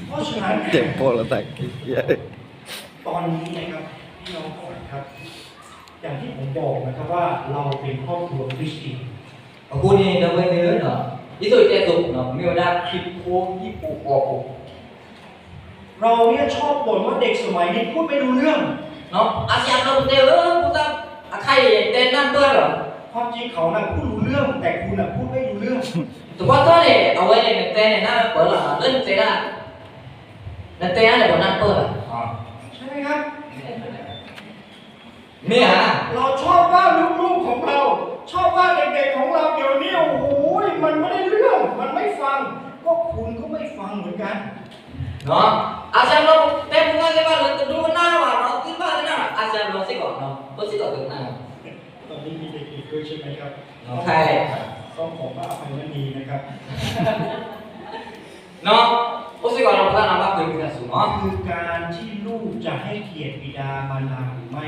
เพราะฉะนั้น တၢ်တဲဖီၣ်လီၤတၢ်က့ၤ ตอนนี้นะครับ พี่น้องทั้งหลายครับ อย่างที่ผมบอกนะครับว่าเราเป็นครอบครัวคริสเตียน အဃိန့ၣ် ဒီပုၢ်ဝဲၢ်သ့ၣ်ဧၢ ဒ်သိးယတဲအသိး မ့ၢ်ဝဲဒၣ်ခရံာ်ဖိဟံၣ်ဖိဃီဖိ เราเนี่ยชอบบ่นว่าเด็กสมัยนี้พูดไม่รู้เรื่อง အါစံးအါဘျီပတဲဧၢ ဖိသၣ် အခါအံၤတဲနၢ်ပၢၢ်လီၤ ความจริงเขาน่ะพูดรู้เรื่อง แต่คุณน่ะพูดไม่รู้เรื่อง သပှၢ်တၢၢ်န့ၣ် အဝဲန့ၣ်နတဲန့ၣ် နၢ်ပၢၢ်လီၤ လၢနတဲဒၣ် နတဲဒၣ်န့ၣ် ပှၤနၢ်ပၢၢ်လီၤ ใช่ไหมครับ မ့ၢ်ဧါ เราชอบว่าลูกๆของเรา ชอบว่าเด็กๆของเราเดี๋ยวนี้ โอ้โห มันไม่ได้เรื่อง มันไม่ฟัง ก็คุณก็ไม่ฟังเหมือนกัน အါစံးအါဘျီ တဲဖိသၣ်သ့ၣ်တဖၣ်လၢတဒိကနၣ်ဘၣ်နီၤ သုဘၣ်ကနၣ် အါစံးအါဘျီစ့ၢ်ကီးနီၤ ဖိစ့ၢ်ကီးတကနၣ် ตอนนี้มีเด็กๆด้วยใช่ไหมครับ ต้องขอพระอภัยมณีนะครับ အိၣ်စ့ၢ်ကီးဒီးဖိသၣ်နီၤ ဘၣ်ပှ့ၤဝံသးစူၤနီၤ คือการที่ลูกจะให้เกียรติบิดามารดาหรือไม่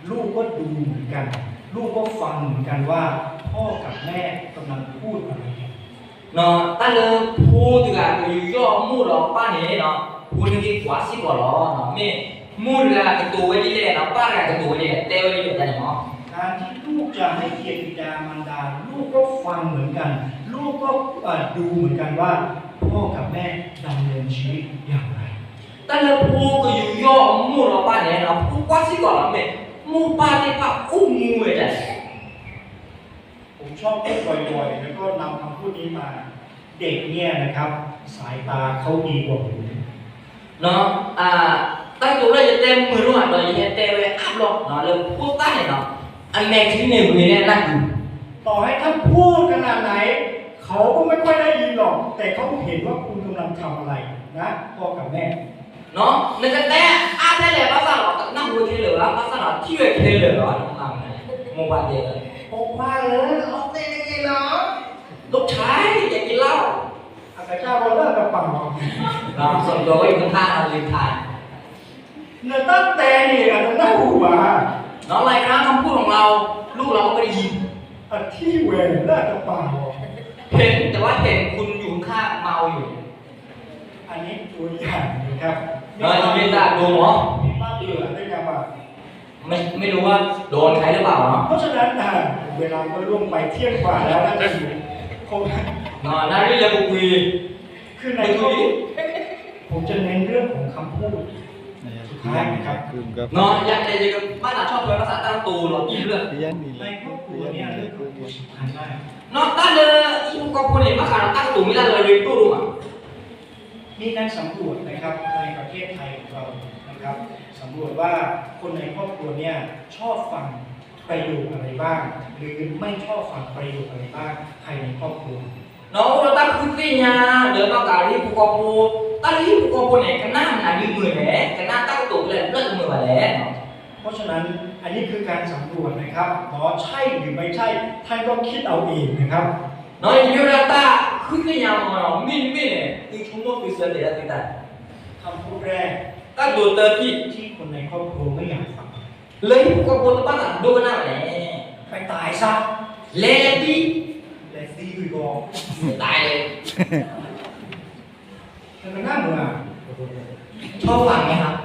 ลูกก็ดูเหมือนกัน ลูกก็ฟังเหมือนกันว่าพ่อกับแม่กำลังพูดอะไรกัน နီၢ် တၢ်လၢဖိတဂၤကယူးယီၣ်မိၢ်ဒီးပၢ်န့ၣ်နီၢ် ဖိန့ၣ်က့ၤကွၢ်စ့ၢ်ကီးလီၤ. မ့ၢ်မိၢ်တဂၤကတိၤဝဲဒ်လဲၣ်နီၢ် ပၢ်တဂၤကတိၤဝဲဒ်လဲၣ် တဲဝဲဒ်လဲၣ်တၢ်န့ၣ်မး. การที่ลูกจะให้เกียรติบิดามารดา ลูกก็ฟังเหมือนกัน ลูกก็เอ่อดูเหมือนกันว่าพ่อกับแม่ดำเนินชีวิตอย่างไร တၢ်လၢဖိကယူးယီၣ်မိၢ်ဒီးပၢ်န့ၣ်နီၢ် ဖိကွၢ်စ့ၢ်ကီးလီၤ မ့ၢ်မိၢ်ပၢ်သ့ၣ်တဖၣ်အိၣ်မူဝဲဒ်လဲၣ် ผมชอบพูดบ่อยๆ แล้วก็นำคำพูดนี้มา เด็กเนี่ยนะครับ สายตาเขาดีกว่าหู နီၢ် တၢ်ကတိၤလၢယတဲမုာ်ဒိၣ်မးဒီး ယဟဲတဲဝဲအါဘျီ လၢဖိသၣ်န့ၣ်နီၢ် အမဲာ်ချံန့ၣ်ဂ့ၤန့ၢ်အနၢ်ပူၤ ต่อให้ท่านพูดขนาดไหน เขาก็ไม่ค่อยได้ยินหรอก แต่เขาเห็นว่าคุณกำลังทำอะไรนะ พ่อกับแม่ နကတဲအါထဲလဲၣ်ဘၣ်ဆၣ်ဒီး တနၢ်ဟူဝဲခဲလၢာ်ဘၣ် ဘၣ်ဆၣ်ဒီးထံၣ်ဝဲခဲလၢာ်လီၤ မိၢ်ပၢ်တဲ บอกว่าเลย เอาเต้นอย่างนี้เหรอ ลูกชายอย่ากินเหล้า อาจจะเจ้าก็เลิกกระป๋อง ส่วนตัวก็อยู่ข้างๆเราลืมทาน เนื้อตั้งแต่นี่อาจจะน่าหูหวา น้องไลครั้งคำพูดของเรา ลูกเราก็ไม่ได้ยิน ที่เวรเลิกกระป๋อง เห็นแต่ว่าเห็นคุณอยู่ข้างๆเมาอยู่ อันนี้ตัวอย่างนะครับ เราจะเป็นตาดวงเหรอ มีบ้านเบื่อด้วยกันว่า ไม่ไม่รู้ว่าโดนใครหรือเปล่าเนาะ เพราะฉะนั้นอ่ะเวลาก็ล่วงไปเที่ยงกว่าแล้วน่าจะอยู่คง နနၣ်ရံၣ်လၢပူၤကွံာ် คือในข้อผมจะเน้นเรื่องของคำพูดสุดท้ายนะครับ နယတဲယကဘၣ်နၤဆီၣ်ထွဲဘၣ်ဆၣ်တၢ်ကတိၤလီၤ ในครอบครัวเนี่ยเรื่องคำพูดสำคัญมาก နတၢ်လၢဟံၣ်ဖိဃီဖိန့ၣ် ဘၣ်ဃးဒီးတၢ်ကတိၤမ့ၢ်တၢ်လၢအရ့ဒိၣ်ဒိၣ်မး มีการสำรวจนะครับในประเทศไทยของเรานะครับสำรวจว่าคนในครอบครัวเนี่ยชอบฟังประโยคอะไรบ้างหรือไม่ชอบฟังประโยคอะไรบ้างภายในครอบครัว နအိၣ်ဒီးတၢ်ဃုသ့ၣ်ညါလၢဘၣ်ဃးလၢဟံၣ်ဖိဃီဖိ တၢ်လၢဟံၣ်ဖိဃီဖိန့ၣ် ကနၣ်မနုၤမုာ်လဲၣ် ကနၣ်တၢ်ကတိၤဖဲလဲၣ် လၢအမုာ်ဘၣ်လဲၣ် เพราะฉะนั้นอันนี้คือการสำรวจนะครับเนาะ ใช่หรือไม่ใช่ท่านก็คิดเอาเองนะครับ နမ့ၢ်ဝဲဒၣ်တၢ်ဃုသ့ၣ်ညါမ့ၢ်နီၤ မ့ၢ်တမ့ၢ်န့ၣ် သုဆိကမိၣ်သုဆၢတဲာ်ဒၣ်သုတၢ် คำพูดแรก တၢ်ကတိၤတၢတထံၣ် ที่คนในครอบครัวไม่อยากฟัง လၢဟံၣ်ဖိဃီဖိတဘၣ်သးဒိကနၣ်ဘၣ်န့ၣ် ไปตายซะ လဲၤလဲၤသံ လဲၤသံကွံာ်ကီ တၢ်လဲၤ เธอก็นั่งอยู่อ่ะ ชอบฟังไหมครับ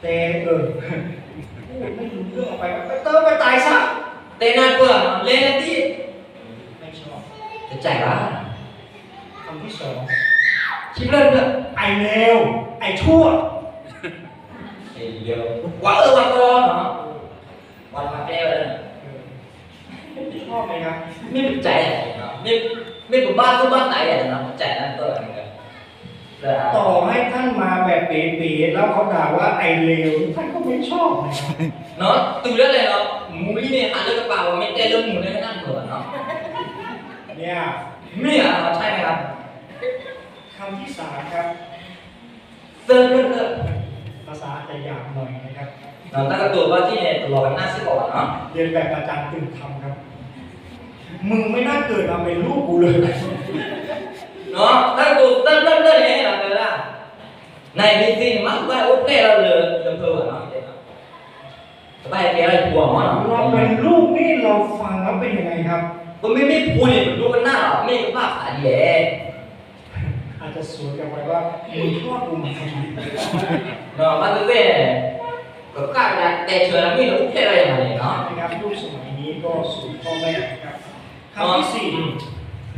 แต่เออ พูดไม่รู้เรื่องออกไป ไปเติมไปตายซะ တဲနၢ်ပၢၢ် လဲၤလဲၤသံ ไม่ชอบ တကြိုက်ဘၣ် คำที่สอง ခံဖျၢၣ်တဖျၢၣ် ไอ้เลว ไอ้ชั่ว ไอ้เลว ပှၤအၢပှၤသီနီၤ ပှၤတမၤကျဲဝဲလၢ ชอบไหมครับ မ့ၢ်ပကြိုက်ဧါ မ့ၢ်ပဘၣ်သူၣ်ဘၣ်သးယၤနီၤ ပကြိုက်နၢ်ပၢၢ် ต่อให้ท่านมาแบบเป๋ๆ แล้วเขาด่าว่าไอ้เลว ท่านก็ไม่ชอบนะครับ နီၤ တုၤလၢလဲၣ်နီၤ မူလံန့ၣ် ဟးလၢကပၤဝဲ မ့ၢ်တဲလၢမူလၢကနၣ်မုာ်ဘၣ်နီၤ မ့ၢ်ဧါ မ့ၢ်ဧါ ใช่ไหมครับ คำที่สามครับ သၢဖျၢၣ်ဖျၢၣ် ภาษาอาจจะหยาบหน่อยนะครับ တၢ်ကတိၤဘၣ်ထံၣ်န့ၣ် တလီၤကနၣ်စ့ၢ်ကီးဘၣ်နီၤ เรียนแบบอาจารย์ตื่นธรรมครับ มึงไม่น่าเกิดมาเป็นลูกกูเลย နီၤ တၢ်ကတိၤသၢဖျၢၣ်ဖျၢၣ်န့ၣ် တဲဝဲဒၣ် နမ့ၢ်သ့န့ၣ် မ့ၢ်တဘၣ်အိၣ်ဖျဲၣ်လၢလၢပှဲၤဘၣ်နီၤ တဘၣ်ဟဲကဲထီၣ်ယဖိအီၤမးနီၤ เราเป็นลูกนี่เราฟังแล้วเป็นยังไงครับ ပမ့မ့ၢ်ဖိန့ၣ် ပဒိကနၣ်လီၤ မ့ၢ်ကဘၣ်ဖးဒ်လဲၣ် อาจจะสวนกลับไปว่า มึงคลอดกูมาทำไม ဒီးဘၣ်သ့ၣ်သ့ၣ် ကဃၣ်ကဒါတဲဆၢလၢမ့ၢ်လၢအိၣ်ဖျဲၣ်လီၤယၤမးန့ၣ်နီၤ นะครับ ลูกสมัยนี้ก็สวนพ่อแม่นะครับ คำที่สี่ อืม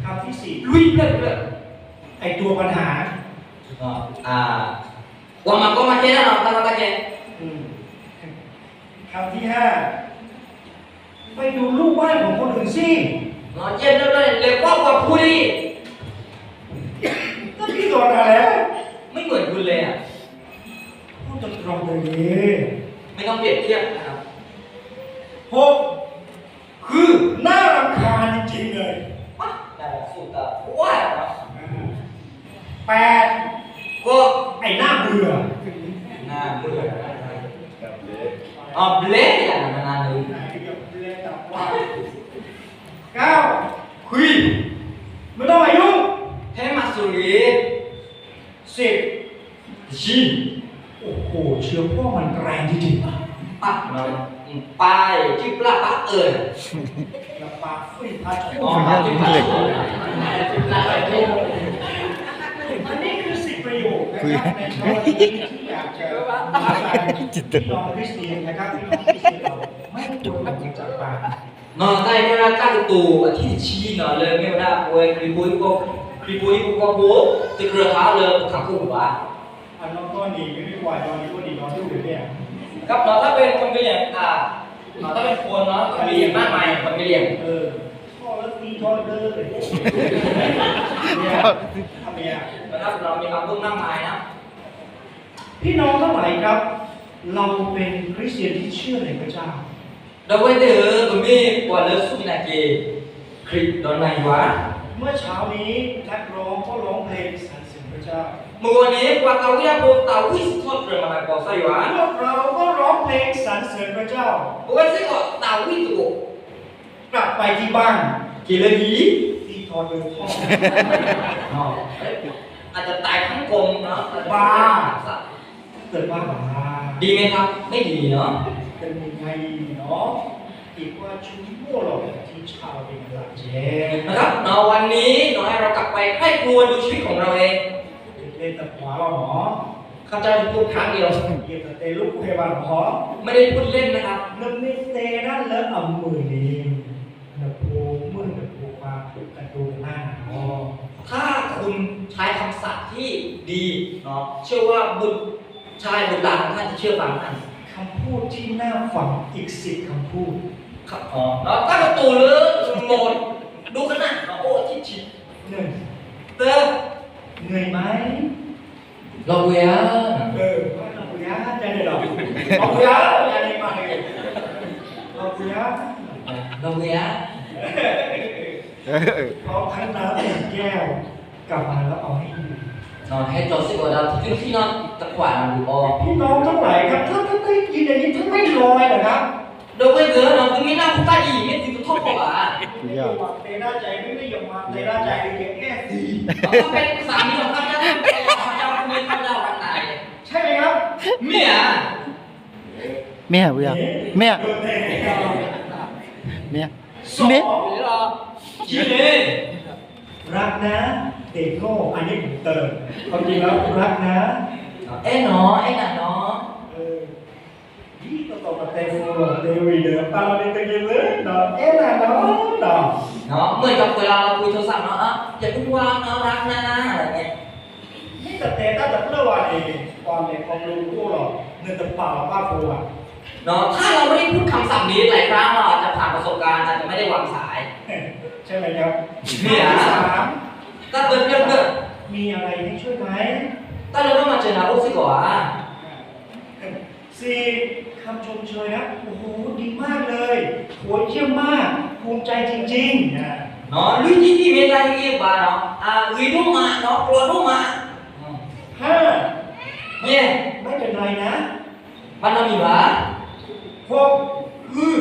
คำที่สี่ လွံၢ်ဖျၢၣ်တဖျၢၣ် ไอ้ตัวปัญหา อ่า ပှၤမၤကီမၤခဲတၢ်နီၤ တၢ်ကီတၢ်ခဲ อืม คำที่ห้า ไปดูลูกบ้านของคนอื่นสิ ယဲၢ်ဖျၢၣ်ဖျၢၣ်န့ၣ် လဲၤကွၢ်ပှၤဖိလံ ก็พี่ตอนนั้นแล้ว ไม่เหมือนคุณเลยอะ พูดตรงๆเลยดิ ไม่ต้องเปรียบเทียบนะครับ หก คือ น่ารำคาญจริงๆเลย ปะ น่าสูตาว่าเนาะ แปด ก็ ไอ้หน้าเบื่อ หน้าเบื่อ อ๋อ เบลดอย่างนั้นเลย เก้า คุย ไม่ต้องมายุ่ง แค่มาสุรี สิบ ยี่ โอ้โห เชื้อพ่อมันแรงจริงๆ ปะ เนาะ ပၢ်အံၤ ထံၣ်ပျၢ်ပၢ်အၢၣ်, ပၢ်ဖုၣ်ဖးထီၣ်, ပၢ်ဖုၣ်ဖးထီၣ်, อันนี้คือสิ่งประโยชน์นะครับในเช้าวันนี้ที่อยากจะมาฝากพี่น้องคริสเตียนนะครับพี่น้องคริสเตียนเราไม่ควรจะปาก နီၢ်တၢ်အံၤမ့ၢ်ဝဲဒၣ်တၢ်ကတိၤအထံၣ်တဆံနီၤ လၢမ့ၢ်ဝဲဒၣ်ပဝဲခရံာ်ဖိဟံၣ်ဖိဃီဖိ တကြၢးဟးလၢပထးခိၣ်ပူၤဘၣ်. အနီၢ်ကီၢ်န့ၣ် မ့မ့ၢ်ပှၤဒီးန့ၣ် အိၣ်ဒံးဒီးဒိၣ်ဝဲဒၣ်, ကပ်နီၤ တၢ်ပၢၢ် convenient တၢ်ပၢၢ်ဖိနီၤ convenient မၢ်မး convenient ထီၣ်လၢသံထီၣ်လၢ မ့ၢ်နီၤ မ့ၢ်အဘိၣ်မၢ်မးနီၤ พี่น้องทั้งหลายครับ เราเป็นคริสเตียนที่เชื่อในพระเจ้า ဒီပုၢ်ဝဲၢ်သ့ၣ်ဧၢ ပမ့ၢ်ပှၤလၢစူၢ်က့ၤနာ်က့ၤ ခရံာ်ဒီးနာ်ယွၤ, เมื่อเช้านี้นักร้องก็ร้องเพลงสรรเสริญพระเจ้า မုၢ်ဂီၤန့ၣ် ပှၤသးဝံၣ်တၢ်ဖိသးဝံၣ်စံးထီၣ်ပတြၢၤမၤတၢ်ကပီၤကစၢ်ယွၤ, พวกเราก็ร้องเพลงสรรเสริญพระเจ้า ပဝဲစ့ၢ်ကီးသးဝံၣ်သကိး กลับไปที่บ้าน က့ၤလၢဟံၣ် သံထီၣ်လၢထီၣ် อาจจะตายทั้งกลมเนาะ บ้า เกิดบ้า ดีไหมครับ ไม่ดีเนาะ เป็นยังไงเนาะ ดีกว่าชุดที่พวกเราที่ชาวเป็นหลักแจ้ง นะครับเนาะ วันนี้เนาะ ให้เรากลับไปใคร่ครวญดูชีวิตของเราเอง เล่นตะขวาหรอ ข้าพเจ้าจะพูดครั้งเดียว เดี๋ยวจะเตะลูกเทวันหรอ ไม่ได้พูดเล่นนะครับ နမ့ၢ်တဲဒၣ်လၢအမုာ်န့ၣ် နဖိမုၣ်နဖိခွါ ကတိၤတၢ်နၤလီၤ ถ้าคุณใช้คำศัพท์ที่ดีเนาะ เชื่อว่าบุตรชายบุตรหลานของท่านจะเชื่อฟังท่าน คำพูดที่น่าฟังอีกสิบคำพูด ครับ อ๋อ เนาะ တၢ်ကတိၤလၢ ဒိကနၣ် အိၣ်အထံၣ်ထံၣ် หนึ่ง တၢ เหนื่อยไหม လီၤဘှံးဧါ เออ ว่าเราคุยอ่ะจะเนี่ยหรอเราคุยอ่ะจะเนี่ยมาเลยเราคุยอ่ะ လီၤဘှံးဧါ พร้อมทั้งน้ำหนึ่งแก้ว กลับมาแล้วเอาให้ดื่ม ဟဲစိာ်စ့ၢ်ကီးဒီးထံထံၣ်နီၣ်တခွးနၤဒုးအီ พี่น้องทั้งหลายครับ ถ้าท่านได้ยินอย่างนี้ท่านไม่ลอยเหรอครับ ဒီပုၢ်ဝဲၢ်သ့ၣ်ဧၢ သုမ့ၢ်နၢ်ဟူတၢ်အံၤ မ့ၢ်သုတထီၣ်ဖီဘၣ် ไม่ได้วางใจได้ใจ ไม่ได้ยอมวางใจได้ใจเลยแค่สี่ ข้าพเจ้าเป็นสามีของข้าพเจ้า ข้าพเจ้าไม่ทอดยาวันไหน ใช่ไหมครับ မ့ၢ်ဧါ မ့ၢ်ဧါ ပှၤယါ မ့ၢ်ဧါ မ့ၢ် မ့ၢ် รักนะ เด็กโง่ อันนี้ผมเติม ความจริงแล้วรักนะ အဲၣ်နီၤ အဲၣ်နၤနီၤ ဒီးတၢ်တတဲဖိလီၤတဲဝံၤဒီး ပာ်လီၤန့ၣ်တက့ၢ်လၢ အဲၣ်နၤနီၤနီၤ မ့ၢ်ကပှဲၤလီၤလီၤကွံာ်ထိစၢ်နီၤ อย่าพูดว่าน้องรักนะ อะไรเงี้ย မ့ၢ်တတဲတၢ်တဖျၢၣ်ဘၣ်န့ၣ် ပှၤလဲၤခီဖျိအိၣ်လီၤ နတပာ်လီၤဘၣ်ဖိဘၣ် เนาะ ถ้าเราไม่ได้พูดคำศัพท์นี้หลายครั้ง เราอาจจะผ่านประสบการณ์ อาจจะไม่ได้วางสาย ใช่ไหมครับ မ့ၢ်ဧါ ข้อที่สาม တၢ်တဖျၢၣ် มีอะไรให้ช่วยไหม တၢ်လၢနီၢ်မၤစၢၤနၤအိၣ်စ့ၢ်ကီးဧါ สี่ คำชมเชยนะ โอ้โห ดีมากเลย โห เยี่ยมมาก ภูมิใจจริงๆ อ่ะ เนาะ လွံၢ်ထံၣ်ထံၣ်မ့ၢ်တၢ်ဟ့ၣ်ဂံၢ်ဘါနီၤ အဂ့ၤဒိၣ်မးနီၤ ကျိၤဒိၣ်မး ห้า ယဲၢ် ไม่เป็นไรนะ ဘၣ်နီတမံၤဘၣ် หก คือ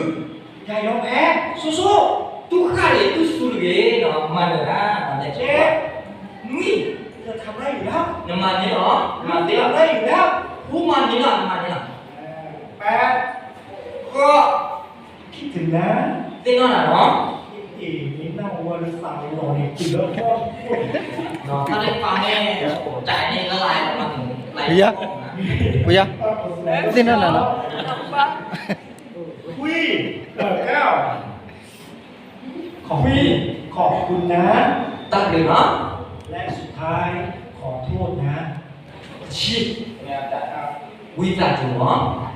อย่ายอมแพ้ สู้ๆ တူၢ်ဃၣ်တဂ့ၤ တူၢ်ဆူၣ်တဂ့ၤနီၤ မၤနၢၤတၢ် เจ็ด နွံ เธอทำได้อยู่แล้ว နမၤန့ၢ်လီၤ နမၤသ့လီၤ ได้อยู่แล้ว ဖိမၤန့ၢ်လီၤ နမၤန့ၢ်လီၤ แปด ဃိး คิดถึงนะ သ့ၣ်နီၣ်နၤနီၤ เอ๊ะ นี่นั่งวัวหรือสาวหล่อเนี่ย กินแล้วก็พูด ถ้าได้ฟังเนี่ย โอ้โห ใจนี่ละลายออกมาถึงไหล่ ပှၤယါ ပှၤယါ သ့ၣ်နီၣ်နၤနီၤ ခွံ เออ เก้า ขอบคุณ ขอบคุณนะ တၢ်ဘျုးနီၤ และสุดท้าย ขอโทษนะ တဆံ ဝံသးစူၤနီၤ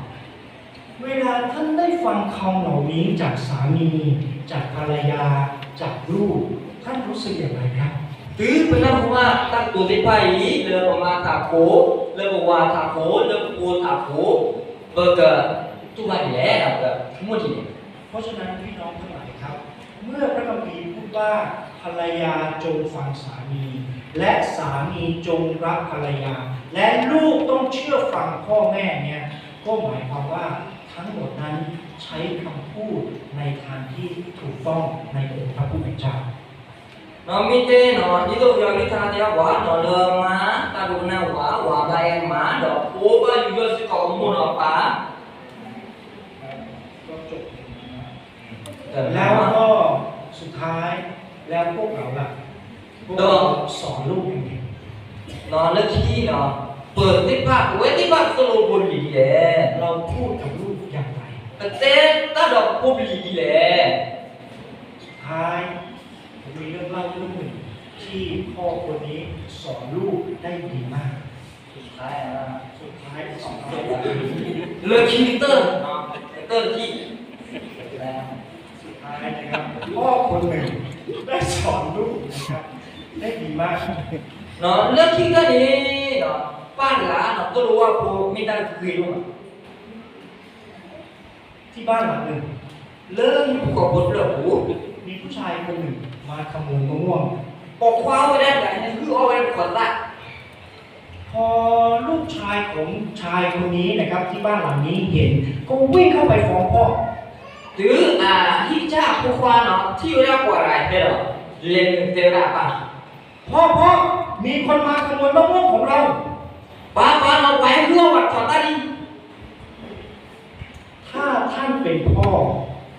เวลาท่านได้ฟังคำเหล่านี้จากสามี จากภรรยา จากลูก ท่านรู้สึกอย่างไรครับ တုၤပနၢ်ဟူဘၣ်တၢ်ကတိၤသ့ၣ်တဖၣ်အံၤ လၢပမါထးခိၣ်, လၢပဝၤထးခိၣ်, လၢပဖိထးခိၣ်, ပကတူၢ်ဘၣ်ဒ်လဲၣ်, ပကဆိကမိၣ်ဒ်လဲၣ်. เพราะฉะนั้นพี่น้องทั้งหลายครับ เมื่อพระคัมภีร์พูดว่าภรรยาจงฟังสามี และสามีจงรักภรรยา และลูกต้องเชื่อฟังพ่อแม่เนี่ย ก็หมายความว่าทั้งหมดนั้นใช้คำพูดในทางที่ถูกต้องในองค์พระผู้เป็นเจ้า နီၢ်မ့ၢ်တဲနီၢ် ဒ်သိးပယီၤကလုၢ်ကထါတဲဘၣ်ပှၤနီၢ် လၢမါတၢ်ဒိကနၣ်ဝၤ, ဝၤဘၣ်အဲၣ်မါ, ဒီးဖိဘၣ်ယူးယီၣ်စ့ၢ်ကီးမိၢ်ဒီးပၢ် แล้วก็สุดท้าย แล้วพวกเราล่ะ พวกเราสอนลูกยังไง ဒီးလၢခံန့ၣ် ပၢၤသ့ၣ်တဖၣ် ပဝဲသ့ၣ်တဖၣ်သိၣ်လိဖိလံၤဒ်လဲၣ်. เราพูดกับลูกอย่างไร ပတဲတၢ်ဒီးဖိလံၤဒ်လဲၣ်. สุดท้าย ผมมีเรื่องเล่าเรื่องหนึ่งที่พ่อคนนี้สอนลูกได้ดีมาก สุดท้าย สุดท้าย สอง လၢခံကတၢၢ် ကတၢၢ်ခံ สุดท้ายนะครับ พ่อคนหนึ่งได้สอนลูกนะครับ ได้ดีมาก လၢခံကတၢၢ်န့ၣ် ပၢ်တဂၤ သိၣ်လိဝၣ်ဖိ မ့ၢ်တၢ်ဂ့ၤဒိၣ်မး ที่บ้านหลังหนึ่ง လၢဟံၣ်ဖိဃီဖိတဖျၢၣ်အပူၤ มีผู้ชายคนหนึ่งมาขโมยมะม่วง ပိာ်ခွါဝဲဒၣ်တဂၤန့ၣ် ဟုၣ်အီၣ်ဝဲဒၣ်တခီသၣ် พอลูกชายของชายคนนี้นะครับ ที่บ้านหลังนี้เห็น ก็วิ่งเข้าไปฟ้องพ่อ တုၤအဟံၣ်ကစၢ်အဖိခွါန့ၣ် ထံၣ်ဝဲဒၣ်ပှၤတဂၤဟဲဒီး လဲၤနုာ်တဲဝဲဒၣ်အပၢ် พ่อ พ่อ มีคนมาขโมยมะม่วงของเรา ပၢ် ပၢ် ပှၤဟဲဟုၣ်အီၣ်ဝဲဒၣ်တခီသၣ်ဒံး ถ้าท่านเป็นพ่อ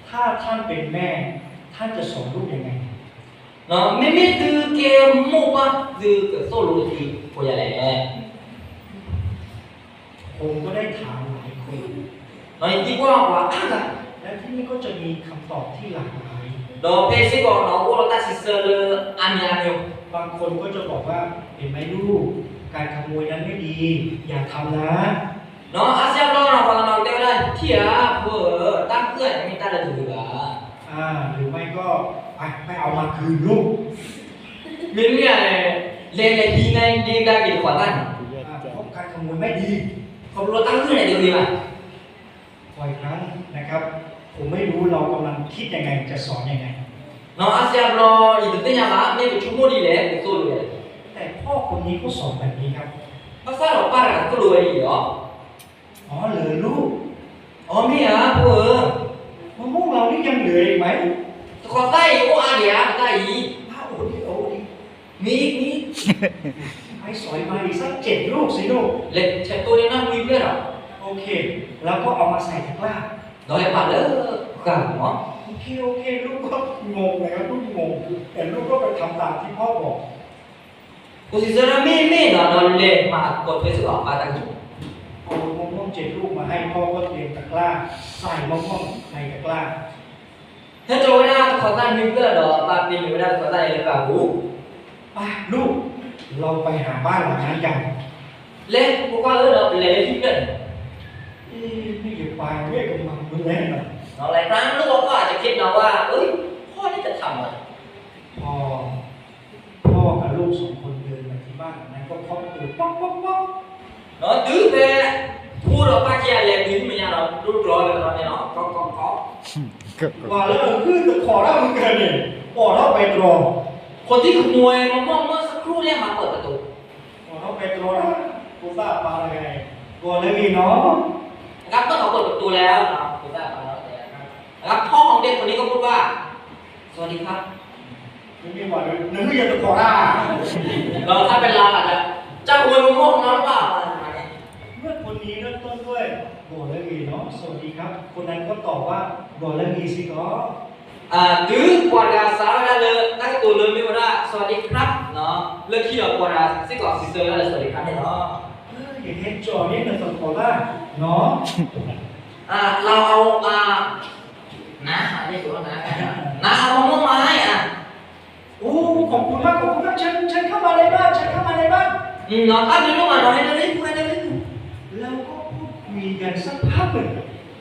ถ้าท่านเป็นแม่ ท่านจะสอนลูกยังไง မ့မ့ၢ်သုကဲမိၢ်ပၢ် သုကသိၣ်လိသုဖိယၤလဲၣ် ผมก็ได้ถามหลายคน ယသံကွၢ်ပှၤအါဂၤ และที่นี่ก็จะมีคำตอบที่หลากหลาย ဒီးဖဲစ့ၢ်ကီးန့ၣ် အိၣ်ဒီးတၢ်စံးဆၢလၢအါမံၤအါမံၤ บางคนก็จะบอกว่า เห็นไหมลูก การขโมยนั้นไม่ดี อย่าทำนะ ဒီးအါစံးဘျီန့ၣ် ပှၤကညီတဲဝဲဒၣ် ထံၣ်ဧါ ဖိဧၢ တၢ်ဃုၣ်န့ၣ်မ့ၢ်တၢ်လၢတဂ့ၤဘၣ် อ่า หรือไม่ก็ ไป ไปเอามาคืนลูก မ့မ့ၢ် လဲၤလဲၤဟံးန့ၢ်ဒၣ်က့ၤတခီသၣ်န့ၣ် อ่า เพราะการขโมยไม่ดี ခီဖျိတၢ်ဃုၣ်န့ၣ်တဂ့ၤဘၣ် บ่อยครั้งนะครับ ผมไม่รู้เรากำลังคิดยังไงจะสอนยังไง ဒီးအါစံးဘျီ ယတသ့ၣ်ညါဘၣ် မ့ၢ်ပဆိကမိၣ်ဒ်လဲၣ် ပသိၣ်လိဝဲ แต่พ่อคนนี้เขาสอนแบบนี้ครับ ဘၣ်ဆၣ်ဒီးပၢ်တဂၤသိၣ်လိဝဲဒ်အံၤလီၤ อ๋อ เหรอลูก အီ မ့ၢ်ဧါ ဖိဧၢ มะม่วงเรานี่ยังเหลืออีกไหม တခီသၣ်အံၤအိၣ်အါဒံးဧါ ပတၢ်အံၤ อ่ะ โอ้ดี โอ้ดี မ့ၢ် မ့ၢ် ให้สอยมาอีกสักเจ็ดลูกสิลูก လဲၤဆဲးတိၢ်န့ၢ်နီၢ်နွံဖျၢၣ်ဒီး โอเค แล้วก็เอามาใส่ตะกร้า ဒီးဟဲပာ်လၢဃာ်ပူၤမး โอเค โอเค ลูกก็งงนะครับ ลูกงง แต่ลูกก็ไปทำตามที่พ่อบอก အိၣ်စံးဆၢဒၣ်မ့ၢ်မ့ၢ်နီၤ ဒီးလဲၤမၤပိာ်ထွဲစ့ၢ်ကီးအပၢ်တၢ်ကတိၤ เอามะม่วงเจ็ดลูกมาให้พ่อก็เตรียมตะกร้า ใส่มะม่วงในตะกร้า ဟဲထီၣ်ဝဲဒၣ်တခီသၣ်နွံဖျၢၣ်ဒီး ပၢ်ပ့ၤန့ၢ်ဝဲဒၣ်တခီသၣ်န့ၣ်လၢဃာ်ပူၤ ไปลูก เราไปหาบ้านหลังนั้นกัน လဲၤ ဖိခွါဧၢ ဒီးပလဲၤလၢဟံၣ်ဖျၢၣ်န့ၣ် เอ๊ะ นี่อย่าไปเว้ย กำลังมึนแรงนะ ဒီးလဲၤ တၢ်န့ၣ် ဖိခွါအတက့ၢ်နီၤဝဲ အၢ พ่อนี่จะทำอะไร พอ พ่อกับลูกสองคนเดินมาที่บ้านหลังนั้นก็เคาะประตูป๊อกป๊อกป๊อก ဒီးတုၤဖဲ ဖိဒီးပၢ်ခံဂၤလဲၤတုၤမ့ၢ်ညါဒီး ဒိတြီလၢတြီန့ၣ်လီၤ ကီကီကီ ပှၤလၢအဟုၣ်တခီတၢ်မုၢ်ကၢန့ၣ် အိးထီၣ်ပဲတြီ คนที่ขโมยมะม่วงเมื่อสักครู่เนี่ยมาเปิดประตู အိးထီၣ်ပဲတြီဒၣ် ဖိသၣ်အပၢ်တဂၤ ဂီၤလၢဂ့ၤနီၤ အဂၤပၢၢ် เขาเปิดประตูแล้ว ဖိသၣ်အပၢ် แล้วพ่อของเด็กคนนี้ก็พูดว่า สวัสดีครับ မ့မ့ၢ်ပှၤလၢ နဟုၣ်ယတခီတၢ် ဒီးတၢ်ပဲလါ จะขโมยมะม่วงของเราหรือเปล่า เมื่อคนนี้เริ่มต้นด้วย ဂီၤလၢဂ့ၤနီၤ สวัสดีครับ คนนั้นก็ตอบว่า ဂီၤလၢဂ့ၤစ့ၢ်ကီး တုၤပှၤတဂၤစးထီၣ်ဝဲဒၣ်လၢ တၢ်ကတိၤလၢမ့ၢ်ဝဲဒၣ် สวัสดีครับ လၢခံဒီးပှၤတဂၤစ့ၢ်ကီးစံးဆၢဝဲဒၣ်လၢ สวัสดีครับ န့ၣ်လီၤ ယဟဲကၠီၤန့ၢ်နသကိးဘၣ်နီၤ เราเอา อ่า น้ำมาให้ดูนะ น้ำเอามะม่วงมาให้อ่ะ โอ้ ขอบคุณมาก ขอบคุณมาก เชิญ เชิญเข้ามาในบ้าน เชิญเข้ามาในบ้าน อืม เนาะ ถ้ามีลูกมา เราให้เราได้พูด ให้เราได้พูด แล้วก็พูดคุยกันสักพักหนึ่ง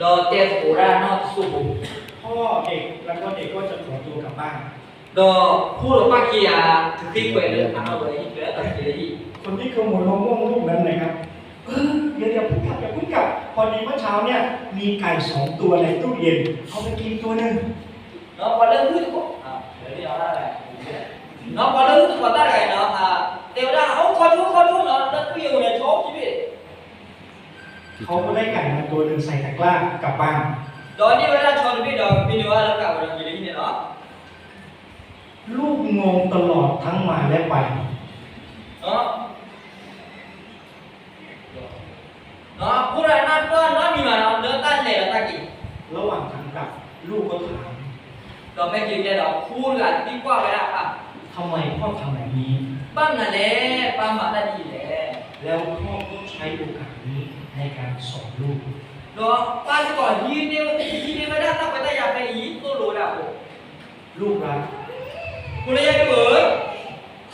ဒီးတဲသကိးတၢ်နီၢ်တစိၢ်ဖိ พ่อเด็ก แล้วก็เด็กก็จะขอตัวกลับบ้าน ဒီးဖိဒီးပၢ်ခံဂၤ ကဃ့ခွဲးလၢ အနီၢ်ဝဲဟံၣ် လၢအက့ၤလၢဟံၣ် คนที่ขโมยมะม่วงลูกนั้นนะครับ เออ เดี๋ยว เดี๋ยว เพิ่งกลับ อย่าเพิ่งกลับ พอดีเมื่อเช้าเนี่ย มีไก่สองตัวในตู้เย็น เอาไปกินตัวหนึ่ง ဒီးပှၤလၢဟုၣ်သကိး ဒီးပှၤလၢဟုၣ်သကိးတၢ်တဂၤအံၤနီၤ တဲဝဲဒၣ် အိၣ် ခီဖျိ ခီဖျိနီၤ လၢသူၣ်ယိာ်န့ၣ် ဆီတဘ့ၣ် เขาก็ได้ไก่มาตัวหนึ่งใส่ตะกร้ากลับบ้าน ဒီးန့ၢ်ဝဲဒၣ်ဆီတဘ့ၣ်ဒီး မ့ၢ်န့ၢ်ဝဲဒၣ်လၢဃာ်ဝဲဒီးက့ၤလၢဟံၣ်န့ၣ်လီၤ ลูกงงตลอดทั้งมาและไป ဒီးဖိတဂၤနၢ်ပၢၢ်နီတမံၤဘၣ်နီၤ လၢတၢ်လဲၤဒီးတၢ်က့ၤ ระหว่างทางกลับ ลูกก็ถาม ဒီးမ့ၢ်က့ၤလဲၤဒီး ဖိတဂၤသံကွၢ်ဝဲဒၣ်အပၢ်, ทำไมพ่อทำแบบนี้ ဘၣ်မနုၤလဲၣ် ပၢ်မၤတၢ်ဒ်အံၤလဲၣ်. แล้วพ่อก็ใช้โอกาสนี้ในการสอนลูก ဒီးပၢ်စ့ၢ်ကီး ဟံးန့ၢ်ဝဲဒၣ်တၢ်ခွဲးတၢ်ယာ်ဖဲအံၤ သိၣ်လိဝဲဒၣ်အဖိ ลูกรัก ဖိလၢယအဲၣ်ဒိၣ်ဧၢ,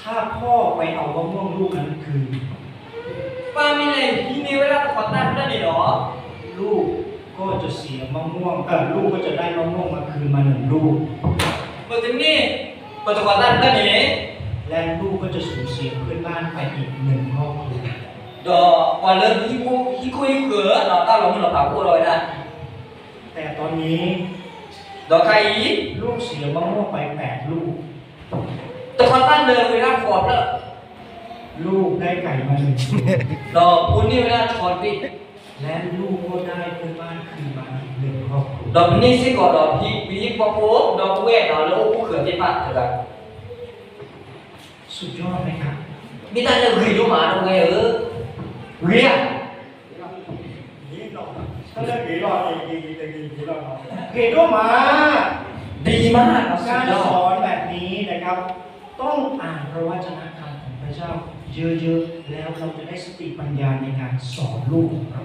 ถ้าพ่อไปเอามะม่วงลูกนั้นคืน ပၢ်မ့ၢ်လဲၤဟံးန့ၢ်ဝဲဒၣ်တခီတၢ်တဖျၢၣ်န့ၣ်ဒီး ลูกก็จะเสียมะม่วง เอ่อ ลูกก็จะได้มะม่วงมาคืนมาหนึ่งลูก ပကန့ၢ်ပတခီတၢ်တဖျၢၣ်န့ၣ် และลูกก็จะสูญเสียเพื่อนบ้านไปอีกหนึ่งครอบครัว ဒီးပှၤလၢဟံၣ်ခိၣ်ဟံၣ်ဃၢၤ ဒီးတၢ်လီၤမုၢ်လီၤဖးကအိၣ်ထီၣ်ဝဲဒၣ် แต่ตอนนี้ ဒီးခဲအံၤ ลูกเสียมะม่วงไปแปดลูก တခီတၢ်လၢာ်ဝဲဒၣ်ဃိးဖျၢၣ် ลูกได้ไก่มาหนึ่งตัว ဒီးဖိန့ၢ်ဝဲဒၣ်ဆီတဘ့ၣ် และลูกก็ได้เพื่อนบ้านคืนมาอีกหนึ่งครอบครัว ဒီးပန့ၢ်စ့ၢ်ကီးဒီး ပဟံၣ်ဖိဃီဖိ ဒီပုၢ်ဝဲၢ်ဒီးလၢအိၣ်ခိၣ်ဃၢၤသ့ၣ်တဖၣ်တဂၤ สุดยอดไหมครับ မ့ၢ်တၢ်လၢဂ့ၤဒိၣ်မး ဒီပုၢ်ဝဲၢ်ဧၢ, ဂ့ၤဧါ ဂ့ၤဒိၣ်မး ดีมาก การสอนแบบนี้นะครับ ต้องอ่านพระวจนะคำของพระเจ้าเยอะๆ แล้วเราจะได้สติปัญญาในการสอนลูกของเรา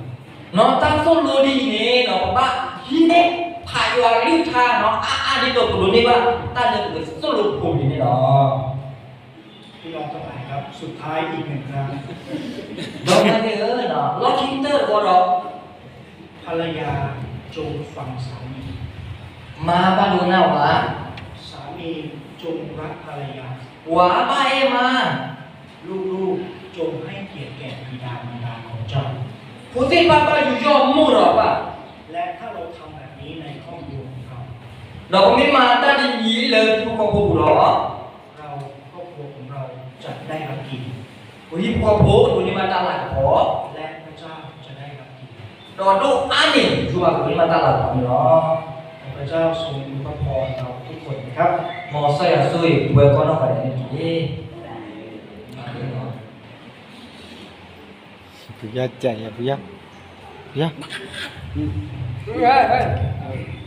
နီၢ် တၢ်သိၣ်လိဒ်အံၤန့ၣ်နီၢ် ပဘၣ်ဟံးန့ၢ်ဖးယွၤအကလုၢ်ကထါနီၢ် အါအါဒ်သိးပဒိးန့ၢ်ဘၣ်တၢ်လၢပကသိၣ်လိပဖိန့ၣ်လီၤ. พี่น้องทั้งหลายครับ สุดท้ายอีกหนึ่งครั้ง ဒီပုၢ်ဝဲၢ်သ့ၣ်ဧၢ, လီၢ်ခံကတၢၢ်တဘျီဒီး ภรรยาจงฟังสามี မါဘၣ်ဒိကနၣ်ဝၤ, สามีจงรักภรรยา ဝၤဘၣ်အဲၣ်မါ, ลูกๆจงให้เกียรติแก่บิดามารดาของเจ้า ဖိသ့ၣ်တဖၣ်ဘၣ်ယူးယီၣ်မိၢ်ဒီးပၢ်, และถ้าเราทำแบบนี้ในครอบครัวของเรา ဒီးပမ့ၢ်မၤတၢ်ဒ်အံၤလၢဟံၣ်ဖိဃီဖိပူၤဒီး เราครอบครัวของเราจะได้รับเกียรติ ပဟံၣ်ဖိဃီဖိဒိးန့ၢ်ဘၣ်တၢ်လၤကပီၤ, และพระเจ้าจะได้รับเกียรติ ဒီးဒိၣ်အါန့ၢ် ယွၤကဒိးန့ၢ်ဘၣ်တၢ်လၤကပီၤန့ၣ်လီၤ. ขอพระเจ้าทรงอวยพรเราทุกคนนะครับ မ်ကစၢ်ယွၤဆိၣ်ဂ့ၤပဝဲကိးနီၢ်ဂၤဒဲးန့ၣ်တက့ၢ်. ပယီၤကဲးယၤ ပယီၤ ပယီၤ